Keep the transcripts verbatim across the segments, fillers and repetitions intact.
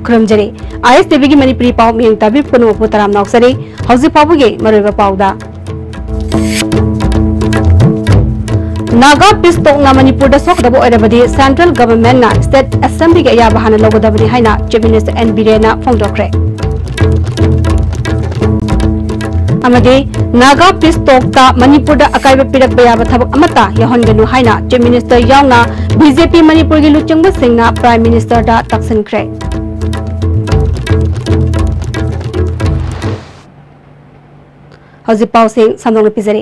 ꯈꯨꯔꯨꯝꯖꯔꯤ꯫ ꯑꯥꯏ ꯑꯦꯁ T ꯚꯤꯒꯤ ꯃꯅꯤꯄꯨꯔꯤ ꯄꯥꯎ ꯃꯤꯌꯦꯡ ꯇꯥꯕꯤꯕ ꯄꯨꯝꯅꯃꯛꯄꯨ ꯇꯔꯥꯝꯅ ꯑꯣꯛꯆꯔꯤ꯫ ꯍꯧꯖꯤꯛ ꯐꯥꯎꯕꯒꯤ ꯃꯔꯨꯑꯣꯏꯕ ꯄꯥꯎꯗ, ꯅꯥꯒꯥ ꯄꯤꯁ ꯇꯣꯛꯅ ꯃꯅꯤꯄꯨꯔꯗ ꯁꯣꯛꯀꯗꯕ ꯑꯣꯏꯔꯕꯗꯤ ꯁꯦꯟꯇ꯭ꯔꯦꯜ ꯒꯚꯔꯟꯃꯦꯟꯠꯅ ꯁ꯭ꯇꯦꯠ ꯑꯦꯁꯦꯝꯕ꯭ꯂꯤꯒꯤ ꯑꯌꯥꯕ ꯍꯥꯟꯅ ꯂꯧꯒꯗꯕꯅꯤ ꯍꯥꯏꯅ ꯆꯤꯐ ꯃꯤꯅꯤꯁꯇꯔ ꯑꯦꯟ ꯕꯤꯔꯦꯟꯅ ꯐꯣꯡꯗꯣꯛꯈ꯭ꯔꯦ꯫ ꯑꯃꯗꯤ ꯅꯥꯒꯥ ꯄꯤꯁ ꯇꯣꯛꯇ ꯃꯅꯤꯄꯨꯔꯗ ꯑꯀꯥꯏꯕ ꯄꯤꯔꯛꯄ ꯌꯥꯕ ꯊꯕꯛ ꯑꯃꯠꯇ ꯌꯥꯎꯍꯟꯒꯅꯨ ꯍꯥꯏꯅ ꯆꯤꯐ ꯃꯤꯅꯤꯁꯇꯔ ꯌꯥꯎꯅ ꯕꯤ ꯖꯦ ꯄꯤ ꯃꯅꯤꯄꯨꯔꯒꯤ ꯂꯨꯆꯤꯡꯕꯁꯤꯡꯅ ꯄ꯭ꯔꯥꯏꯝ ꯃꯤꯅꯤꯁꯇꯔꯗ ꯇꯛꯁꯤꯟꯈ꯭ꯔꯦ꯫ ꯍꯧꯖꯤꯛ ꯄꯥꯎꯁꯤꯡ ꯁꯟꯗꯣꯛꯅ ꯄꯤꯖꯔꯤ꯫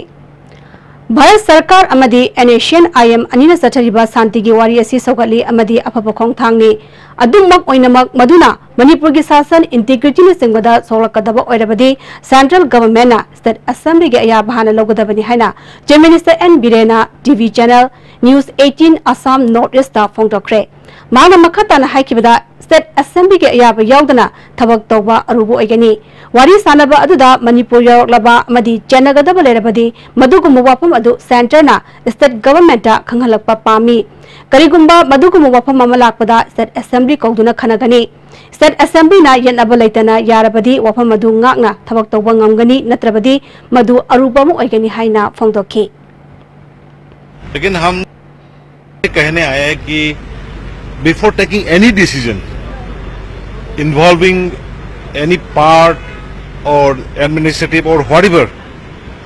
ꯚꯥꯔꯠ ꯁꯔꯀꯥꯔ ꯑꯃꯗꯤ and S C and I M ꯑꯅꯤꯅ ꯆꯠꯊꯔꯤꯕ ꯁꯥꯟꯇꯤꯒꯤ ꯋꯥꯔꯤ ꯑꯁꯤ ꯁꯧꯒꯠꯂꯤ ꯑꯃꯗꯤ ꯑꯐꯕ ꯈꯣꯡꯊꯥꯡꯅꯤ꯫ ꯑꯗꯨꯃꯛ ꯑꯣꯏꯅꯃꯛ, ꯃꯗꯨꯅ ꯃꯅꯤꯄꯨꯔꯒꯤ ꯁꯥꯁꯟ, ꯏꯟꯇꯤꯒ꯭ꯔꯤꯇꯤꯅꯆꯤꯡꯕꯗ ꯁꯣꯛꯂꯛꯀꯗꯕ ꯑꯣꯏꯔꯕꯗꯤ ꯁꯦꯟꯇ꯭ꯔꯦꯜ ꯒꯚꯔꯟꯃꯦꯟꯠꯅ ꯁ꯭ꯇꯦꯠ ꯑꯦꯁꯦꯝꯕ꯭ꯂꯤꯒꯤ ꯑꯌꯥꯕ ꯍꯥꯟꯅ ꯂꯧꯒꯗꯕꯅꯤ ꯍꯥꯏꯅ ꯆꯤꯐ ꯃꯤꯅꯤꯁꯇꯔ ꯑꯦꯟ ꯕꯤꯔꯦꯟꯅ T V channel news eighteen Assam north east ꯐꯣꯡꯗꯣꯛꯈ꯭ꯔꯦ꯫ ꯃꯍꯥꯛꯅ ꯃꯈꯥ ꯇꯥꯅ ꯍꯥꯏꯈꯤꯕꯗ, ꯁ꯭ꯇꯦꯠ ꯑꯦꯁꯦꯝꯕ꯭ꯂꯤꯒꯤ ꯑꯌꯥꯕ ꯌꯥꯎꯗꯅ ꯊꯕꯛ ꯇꯧꯕ ꯑꯔꯨꯕ ꯑꯣꯏꯒꯅꯤ꯫ ꯋꯥꯔꯤ ꯁꯥꯅꯕ ꯑꯗꯨꯗ ꯃꯅꯤꯄꯨꯔ ꯌꯥꯎꯔꯛꯂꯕ ꯑꯃꯗꯤ ꯆꯦꯟꯅꯒꯗꯕ ꯂꯩꯔꯕꯗꯤ, ꯃꯗꯨꯒꯨꯝꯕ ꯋꯥꯐꯝ ꯑꯗꯨ ꯁꯦꯟꯇꯔꯅ ꯁ꯭ꯇꯦꯠ ꯒꯚꯔꯟꯃꯦꯟꯠꯇ ꯈꯪꯍꯜꯂꯛꯄ ꯄꯥꯝꯃꯤ꯫ ꯀꯔꯤꯒꯨꯝꯕ ꯃꯗꯨꯒꯨꯝꯕ ꯋꯥꯐꯝ ꯑꯃ ꯂꯥꯛꯄꯗ ꯁ꯭ꯇꯦꯠ ꯑꯦꯁꯦꯝꯕ꯭ꯂꯤ ꯀꯧꯗꯨꯅ ꯈꯟꯅꯒꯅꯤ꯫ ꯁ꯭ꯇꯦꯠ ꯑꯦꯁꯦꯝꯕ꯭ꯂꯤꯅ ꯌꯦꯠꯅꯕ ꯂꯩꯇꯅ ꯌꯥꯔꯕꯗꯤ ꯋꯥꯐꯝ ꯑꯗꯨ ꯉꯥꯛꯅ ꯊꯕꯛ ꯇꯧꯕ ꯉꯝꯒꯅꯤ, ꯅꯠꯇ꯭ꯔꯕꯗꯤ ꯃꯗꯨ ꯑꯔꯨꯕ ꯑꯃ ꯑꯣꯏꯒꯅꯤ ꯍꯥꯏꯅ ꯐꯣꯡꯗꯣꯛꯈꯤ꯫ लेकिन हम कहने आए हैं कि before taking any decision involving any part or administrative or whatever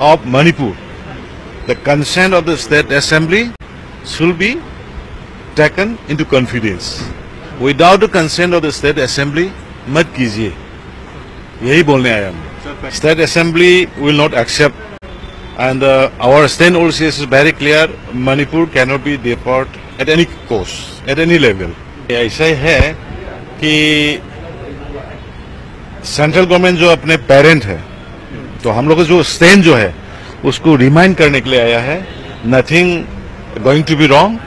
of Manipur, the consent of the state assembly should be taken into confidence. Without the consent of the state assembly, मत कीजिए। यही बोलने आए हम। State assembly will not accept, and uh, our stand also is very clear. Manipur cannot be developed at any cost, at any level. ऐसा ही है कि central government जो अपने पेरेंट है, तो हम लोग का जो स्टैंड जो है, उसको रिमाइंड करने के लिए आया है। Nothing going to be wrong,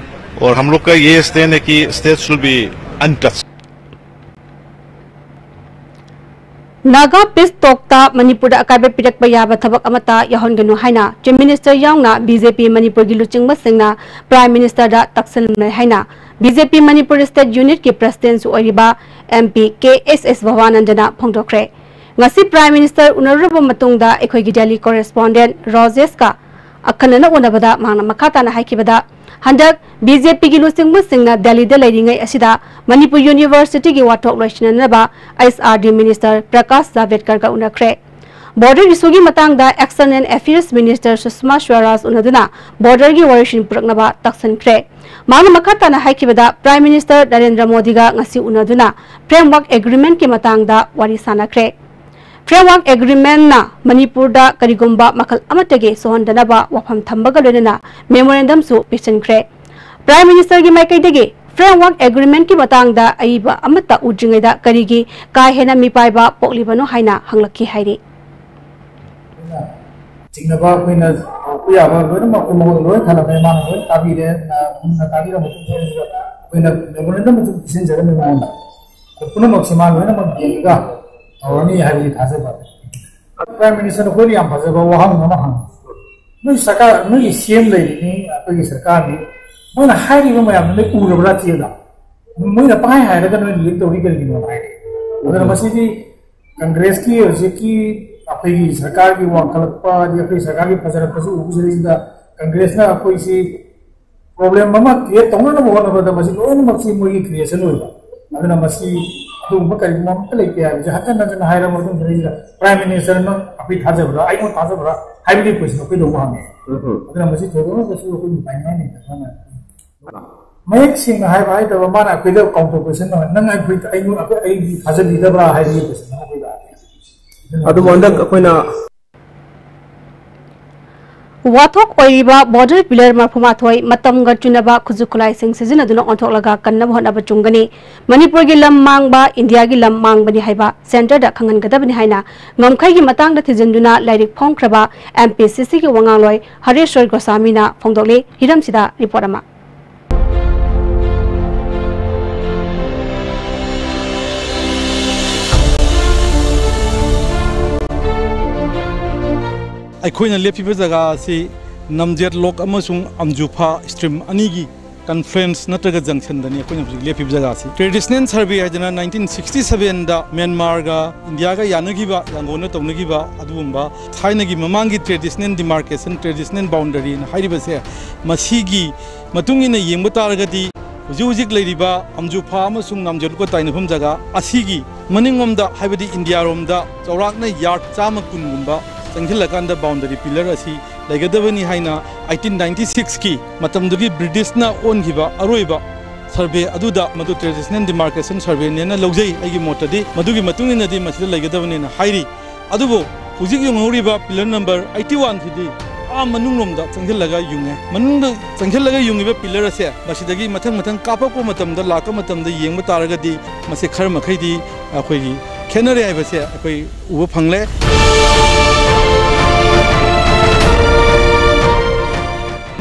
और हम लोग का ये स्टैंड है कि state should be untouched. Naga peace ꯇꯣꯛꯇ ꯃꯅꯤꯄꯨꯔꯗ ꯑꯀꯥꯏꯕ ꯄꯤꯔꯛꯄ ꯌꯥꯕ ꯊꯕꯛ ꯑꯃꯠꯇ ꯌꯥꯎꯍꯟꯒꯅꯨ ꯍꯥꯏꯅ ꯆꯤꯐ ꯃꯤꯅꯤꯁꯇꯔ ꯌꯥꯎꯅ ꯕꯤ ꯖꯦ ꯄꯤ ꯃꯅꯤꯄꯨꯔꯒꯤ ꯂꯨꯆꯤꯡꯕꯁꯤꯡꯅ ꯄ꯭ꯔꯥꯏꯝ ꯃꯤꯅꯤꯁꯇꯔꯗ ꯇꯛꯁꯤꯟꯂꯦ ꯍꯥꯏꯅ B J P Manipur state ꯌꯨꯅꯤꯠꯀꯤ ꯄ꯭ꯔꯁꯤꯗꯦꯟꯠꯁꯨ ꯑꯣꯏꯔꯤꯕ ꯑꯦꯝ ꯄꯤ ꯀꯦ ꯑꯦꯁ ꯑꯦꯁ ꯚꯕꯥꯅꯟꯗꯅ ꯐꯣꯡꯗꯣꯛꯈ꯭ꯔꯦ꯫ ꯉꯁꯤ ꯄ꯭ꯔꯥꯏꯝ ꯃꯤꯅꯤꯁꯇꯔ ꯎꯅꯔꯨꯔꯕ ꯃꯇꯨꯡꯗ ꯑꯩꯈꯣꯏꯒꯤ ꯗꯦꯜꯂꯤ ꯀꯣꯔꯦꯁꯄꯣꯟꯗꯦꯟꯠ ꯔꯣꯖꯦꯁꯀ ꯑꯈꯟꯅꯅ ꯎꯅꯕꯗ ꯃꯍꯥꯛꯅ ꯃꯈꯥ ꯇꯥꯅ ꯍꯥꯏꯈꯤꯕꯗ, ꯍꯟꯗꯛ ꯕꯤ ꯖꯦ ꯄꯤꯒꯤ ꯂꯨꯆꯤꯡꯕꯁꯤꯡꯅ ꯗꯦꯜꯂꯤꯗ ꯂꯩꯔꯤꯉꯩ ꯑꯁꯤꯗ ꯃꯅꯤꯄꯨꯔ ꯌꯨꯅꯤꯚꯔꯁꯤꯇꯤꯒꯤ ꯋꯥꯊꯣꯛ ꯂꯣꯏꯁꯤꯟꯅꯅꯕ H R D minister Prakash ꯖꯥꯚꯦꯗꯀꯔꯒ ꯎꯅꯈ꯭ꯔꯦ꯫ ꯕꯣꯔꯗꯔ ꯏꯁꯨꯒꯤ ꯃꯇꯥꯡꯗ external affairs minister Sushma Swaraj ꯎꯅꯗꯨꯅ ꯕꯣꯔꯗꯔꯒꯤ ꯋꯥꯔꯤꯁꯤꯡ ꯄꯨꯔꯛꯅꯕ ꯇꯛꯁꯟꯈ꯭ꯔꯦ꯫ ꯃꯍꯥꯛꯅ ꯃꯈꯥ ꯇꯥꯅ ꯍꯥꯏꯈꯤꯕꯗ, ꯄ꯭ꯔꯥꯏꯝ ꯃꯤꯅꯤꯁꯇꯔ ꯅꯔꯦꯟꯗ꯭ꯔ ꯃꯣꯗꯤꯒ ꯉꯁꯤ ꯎꯅꯗꯨꯅ ꯐ꯭ꯔꯦꯝꯋꯥꯔꯛ ꯑꯦꯒ꯭ꯔꯤꯃꯦꯟꯠꯀꯤ ꯃꯇꯥꯡꯗ ꯋꯥꯔꯤ ꯁꯥꯟꯅꯈ꯭ꯔꯦ꯫ ꯐ꯭ꯔꯦꯝꯋꯥꯔꯛ ꯑꯦꯒ꯭ꯔꯤꯃꯦꯟꯠꯅ ꯃꯅꯤꯄꯨꯔꯗ ꯀꯔꯤꯒꯨꯝꯕ ꯃꯈꯜ ꯑꯃꯠꯇꯒꯤ ꯁꯣꯛꯍꯟꯗꯅꯕ ꯋꯥꯐꯝ ꯊꯝꯕꯒ ꯂꯣꯏꯅꯅ ꯃꯦꯃꯣꯔꯦꯟꯗꯝꯁꯨ ꯄꯤꯁꯤꯟꯈ꯭ꯔꯦ꯫ ꯄ꯭ꯔꯥꯏꯝ ꯃꯤꯅꯤꯁꯇꯔꯒꯤ ꯃꯥꯏꯀꯩꯗꯒꯤ ꯐ꯭ꯔꯦꯝꯋꯥꯔꯛ ꯑꯦꯒ꯭ꯔꯤꯃꯦꯟꯠꯀꯤ ꯃꯇꯥꯡꯗ ꯑꯏꯕ ꯑꯃꯠꯇ ꯎꯗ꯭ꯔꯤꯉꯩꯗ ꯀꯔꯤꯒꯤ ꯀꯥ ꯍꯦꯟꯅ ꯃꯤꯄꯥꯏꯕ ꯄꯣꯛꯂꯤꯕꯅꯣ ꯍꯥꯏꯅ ꯍꯪꯂꯛꯈꯤ ꯍꯥꯏꯔꯤ꯫ ꯆꯤꯡꯅꯕ ꯑꯩꯈꯣꯏꯅ ꯇꯧꯔꯛꯄ ꯌꯥꯕ ꯂꯣꯏꯅꯃꯛ ꯑꯩꯈꯣꯏ ꯃꯉꯣꯟꯗ ꯂꯣꯏ ꯊꯜꯂꯝꯃꯦ꯫ ꯃꯥꯅ ꯂꯣꯏ ꯇꯥꯕꯤꯔꯦ꯫ ꯃꯨꯟꯅ ꯇꯥꯕꯤꯔꯕ ꯃꯇꯨꯡꯗ ꯑꯩꯈꯣꯏꯅ ꯃꯦꯃꯣꯔꯦꯟꯗꯝ ꯑꯗꯨꯝ ꯄꯤꯁꯤꯟꯖꯔꯝꯃꯦ ꯃꯉꯣꯟꯗ꯫ ꯑꯗꯨ ꯄꯨꯝꯅꯃꯛꯁꯦ ꯃꯥ ꯂꯣꯏꯅꯃꯛ ꯌꯦꯡꯉꯒ ꯇꯧꯔꯅꯤ ꯍꯥꯏꯕꯒꯤ ꯊꯥꯖꯕ꯫ ꯄ꯭ꯔꯥꯏꯝ ꯃꯤꯅꯤꯁꯇꯔ ꯑꯩꯈꯣꯏꯅ ꯌꯥꯝ ꯐꯖꯕ ꯋꯥꯍꯪ ꯑꯃ ꯍꯪꯉꯤ꯫ ꯅꯣꯏ ꯁꯔꯀꯥꯔ, ꯅꯣꯏꯒꯤ ꯁꯤ ꯑꯦꯝ ꯂꯩꯔꯤꯅꯤ, ꯑꯩꯈꯣꯏꯒꯤ ꯁꯔꯀꯥꯔꯅꯤ, ꯃꯣꯏꯅ ꯍꯥꯏꯔꯤꯕ ꯃꯌꯥꯝꯗꯣ ꯅꯣꯏ ꯎꯔꯕ꯭ꯔꯥ ꯆꯦꯗ? ꯃꯣꯏꯅ ꯄꯪꯍꯥꯏ ꯍꯥꯏꯔꯒ ꯅꯣꯏ ꯂꯤꯛ ꯇꯧꯔꯤ ꯀꯔꯤꯒꯤꯅꯣ ꯍꯥꯏꯔꯦ꯫ ꯑꯗꯨꯅ ꯃꯁꯤꯗꯤ ꯀꯪꯒ꯭ꯔꯦꯁꯀꯤ ꯍꯧꯖꯤꯛꯀꯤ ꯑꯩꯈꯣꯏꯒꯤ ꯁꯔꯀꯥꯔꯒꯤ ꯋꯥꯡꯈꯠꯂꯛꯄ, ꯑꯗꯩ ꯑꯩꯈꯣꯏ ꯁꯔꯀꯥꯔꯒꯤ ꯐꯖꯔꯛꯄꯁꯤ ꯎꯕꯁꯤꯗꯩꯁꯤꯗ ꯀꯪꯒ꯭ꯔꯦꯁꯅ ꯑꯩꯈꯣꯏꯁꯤ ꯄ꯭ꯔꯣꯕ꯭ꯂꯦꯝ ꯑꯃ ꯀ꯭ꯔꯤꯌꯦꯠ ꯇꯧꯅꯅꯕ ꯍꯣꯠꯅꯕꯗ ꯃꯁꯤ ꯂꯣꯏꯅꯃꯛꯁꯤ ꯃꯣꯏꯒꯤ ꯀ꯭ꯔꯤꯌꯦꯁꯟ ꯑꯣꯏꯕ꯫ ꯑꯗꯨꯅ ꯃꯁꯤ ꯑꯗꯨꯒꯨꯝꯕ ꯀꯔꯤꯒꯨꯝꯕ ꯑꯃꯠꯇ ꯂꯩꯇꯦ ꯍꯥꯏꯕꯁꯦ ꯍꯟꯖꯟ ꯍꯟꯖꯟ ꯍꯥꯏꯔꯕ ꯃꯇꯨꯡꯗ ꯁꯤꯗꯩꯁꯤꯗ ꯄ꯭ꯔꯥꯏꯝ ꯃꯤꯅꯤꯁꯇꯔꯅ ꯑꯩꯈꯣꯏ ꯊꯥꯖꯕ꯭ꯔꯥ, ꯑꯩꯉꯣꯟꯗ ꯊꯥꯖꯕ꯭ꯔꯥ ꯍꯥꯏꯕꯒꯤ ꯀꯣꯏꯁꯟ ꯑꯩꯈꯣꯏꯗ ꯑꯃꯨꯛ ꯍꯪꯉꯦ꯫ ꯑꯗꯨꯅ ꯃꯁꯤ ꯊꯣꯏꯗꯣꯛꯅ ꯀꯩꯁꯨ ꯑꯩꯈꯣꯏ ꯅꯨꯡꯉꯥꯏꯅꯤꯡꯉꯥꯏ ꯂꯩꯇꯕ ꯃꯌꯦꯛ ꯁꯦꯡꯅ ꯍꯥꯏꯕ ꯍꯥꯏꯗꯕ, ꯃꯥꯅ ꯑꯩꯈꯣꯏꯗ ꯀꯥꯎꯟꯇꯔ ꯀꯣꯏꯁꯟ ꯇꯧꯔꯦ, "ꯅꯪ ꯑꯩꯈꯣꯏ, ꯑꯩꯉꯣꯟ-, ꯑꯩꯈꯣꯏ, ꯑꯩ ꯊꯥꯖꯕꯤꯗꯕ꯭ꯔꯥ?" ꯍꯥꯏꯕꯒꯤ ꯀꯣꯏꯁꯟ ꯑꯃ ꯑꯩꯈꯣꯏꯗ ꯍꯪꯉꯦ꯫ ꯑꯗꯨꯕꯨ ꯍꯟꯗꯛ ꯑꯩꯈꯣꯏꯅ ꯋꯥꯊꯣꯛ ꯑꯣꯏꯔꯤꯕ ꯕꯣꯔꯗꯔ ꯄꯤꯂꯔ ꯃꯔꯐꯨ ꯃꯥꯊꯣꯏ ꯃꯇꯝꯒ ꯆꯨꯅꯕ ꯈꯨꯠꯁꯨ ꯈꯨꯠꯂꯥꯏꯁꯤꯡ ꯁꯤꯖꯤꯟꯅꯗꯨꯅ ꯑꯣꯟꯊꯣꯛꯂꯒ ꯀꯟꯅꯕ ꯍꯣꯠꯅꯕ ꯆꯨꯝꯒꯅꯤ꯫ ꯃꯅꯤꯄꯨꯔꯒꯤ ꯂꯝ ꯃꯥꯡꯕ ꯏꯟꯗꯤꯌꯥꯒꯤ ꯂꯝ ꯃꯥꯡꯕꯅꯤ ꯍꯥꯏꯕ ꯁꯦꯟꯇꯔꯗ ꯈꯪꯍꯟꯒꯗꯕꯅꯤ ꯍꯥꯏꯅ ꯉꯝꯈꯩꯒꯤ ꯃꯇꯥꯡꯗ ꯊꯤꯖꯤꯟꯗꯨꯅ ꯂꯥꯏꯔꯤꯛ ꯐꯣꯡꯈ꯭ꯔꯕ ꯑꯦꯝ ꯄꯤ ꯁꯤ ꯁꯤꯒꯤ ꯋꯥꯉꯥꯡꯂꯣꯏ ꯍꯔꯦꯁ꯭ꯋꯔ ꯒꯣꯁꯥꯃꯤꯅ ꯐꯣꯡꯗꯣꯛꯂꯤ꯫ ꯍꯤꯔꯝꯁꯤꯗ ꯔꯤꯄꯣꯔꯠ ꯑꯃ꯫ ꯑꯩꯈꯣꯏꯅ ꯂꯦꯞꯄꯤꯕ ꯖꯒꯥ ꯑꯁꯤ ꯅꯝꯖꯦꯠ ꯂꯣꯛ ꯑꯃꯁꯨꯡ ꯑꯝꯖꯨꯐꯥ ꯁ꯭ꯇ꯭ꯔꯤꯝ ꯑꯅꯤꯒꯤ ꯀꯟꯐ꯭ꯂꯨꯌꯦꯟꯁ ꯅꯠꯇ꯭ꯔꯒ ꯖꯪꯁꯟꯗꯅꯤ ꯑꯩꯈꯣꯏꯅ ꯍꯧꯖꯤꯛ ꯂꯦꯞꯄꯤꯕ ꯖꯒꯥꯁꯤ꯫ ꯇ꯭ꯔꯦꯗꯤꯁꯅꯦꯜ ꯁꯔꯚꯦ ꯍꯥꯏꯗꯅ ꯅꯥꯏꯟꯇꯤꯟ ꯁꯤꯛꯁꯇꯤ ꯁꯚꯦꯟꯗ ꯃ꯭ꯌꯥꯟꯃꯥꯔꯒ ꯏꯟꯗꯤꯌꯥꯒ ꯌꯥꯅꯈꯤꯕ, ꯌꯥꯡꯒꯣꯟꯅ ꯇꯧꯅꯈꯤꯕ ꯑꯗꯨꯒꯨꯝꯕ ꯊꯥꯏꯅꯒꯤ ꯃꯃꯥꯡꯒꯤ ꯇ꯭ꯔꯦꯗꯤꯁꯅꯦꯜ ꯗꯤꯃꯥꯔꯀꯦꯁꯟ, ꯇ꯭ꯔꯦꯗꯤꯁꯅꯦꯜ ꯕꯥꯎꯟꯗꯔꯤꯅ ꯍꯥꯏꯔꯤꯕꯁꯦ, ꯃꯁꯤꯒꯤ ꯃꯇꯨꯡ ꯏꯟꯅ ꯌꯦꯡꯕ ꯇꯥꯔꯒꯗꯤ ꯍꯧꯖꯤꯛ ꯍꯧꯖꯤꯛ ꯂꯩꯔꯤꯕ ꯑꯝꯖꯨꯐꯥ ꯑꯃꯁꯨꯡ ꯅꯥꯝꯖꯣꯂꯨꯀ ꯇꯥꯏꯅꯐꯝ ꯖꯒꯥ ꯑꯁꯤꯒꯤ ꯃꯅꯤꯡꯂꯣꯝꯗ, ꯍꯥꯏꯕꯗꯤ ꯏꯟꯗꯤꯌꯥꯔꯣꯝꯗ ꯆꯥꯎꯔꯥꯛꯅ ꯌꯥꯔꯠ ꯆꯥꯝꯃ ꯀꯨꯟꯒꯨꯝꯕ ꯆꯪꯁꯤꯜꯂꯀꯥꯟꯗ ꯕꯥꯎꯟꯗꯔꯤ ꯄꯤꯂꯔ ꯑꯁꯤ ꯂꯩꯒꯗꯕꯅꯤ ꯍꯥꯏꯅ ꯑꯩꯠꯇꯤꯟ ꯅꯥꯏꯟꯇꯤ ꯁꯤꯛꯁꯀꯤ ꯃꯇꯝꯗꯨꯒꯤ ꯕ꯭ꯔꯤꯇꯤꯁꯅ ꯑꯣꯟꯈꯤꯕ ꯑꯔꯣꯏꯕ ꯁꯔꯚꯦ ꯑꯗꯨꯗ ꯃꯗꯨ ꯇ꯭ꯔꯦꯗꯤꯁꯅꯦꯜ ꯗꯤꯃꯥꯔꯀꯦꯁꯟ ꯁꯔꯚꯦꯅꯦꯅ ꯂꯧꯖꯩ꯫ ꯑꯩꯒꯤ ꯃꯣꯠꯇꯗꯤ ꯃꯗꯨꯒꯤ ꯃꯇꯨꯡ ꯏꯟꯅꯗꯤ ꯃꯁꯤꯗ ꯂꯩꯒꯗꯕꯅꯦꯅ ꯍꯥꯏꯔꯤ꯫ ꯑꯗꯨꯕꯨ ꯍꯧꯖꯤꯛ ꯌꯨꯡꯍꯧꯔꯤꯕ ꯄꯤꯂꯔ ꯅꯝꯕꯔ ꯑꯩꯠꯇꯤ ꯋꯥꯟꯁꯤꯗꯤ ꯑꯥ ꯃꯅꯨꯡꯂꯣꯝꯗ ꯆꯪꯁꯤꯜꯂꯒ ꯌꯨꯡꯉꯦ꯫ ꯃꯅꯨꯡꯗ ꯆꯪꯁꯤꯜꯂꯒ ꯌꯨꯡꯉꯤꯕ ꯄꯤꯂꯔ ꯑꯁꯦ ꯃꯁꯤꯗꯒꯤ ꯃꯊꯪ ꯃꯊꯪ ꯀꯥꯞꯄꯛꯄ ꯃꯇꯝꯗ, ꯂꯥꯛꯄ ꯃꯇꯝꯗ ꯌꯦꯡꯕ ꯇꯥꯔꯒꯗꯤ ꯃꯁꯤ ꯈꯔ ꯃꯈꯩꯗꯤ ꯑꯩꯈꯣꯏꯒꯤ ꯈꯦꯠꯅꯔꯦ ꯍꯥꯏꯕꯁꯦ ꯑꯩꯈꯣꯏ ꯎꯕ ꯐꯪꯂꯦ꯫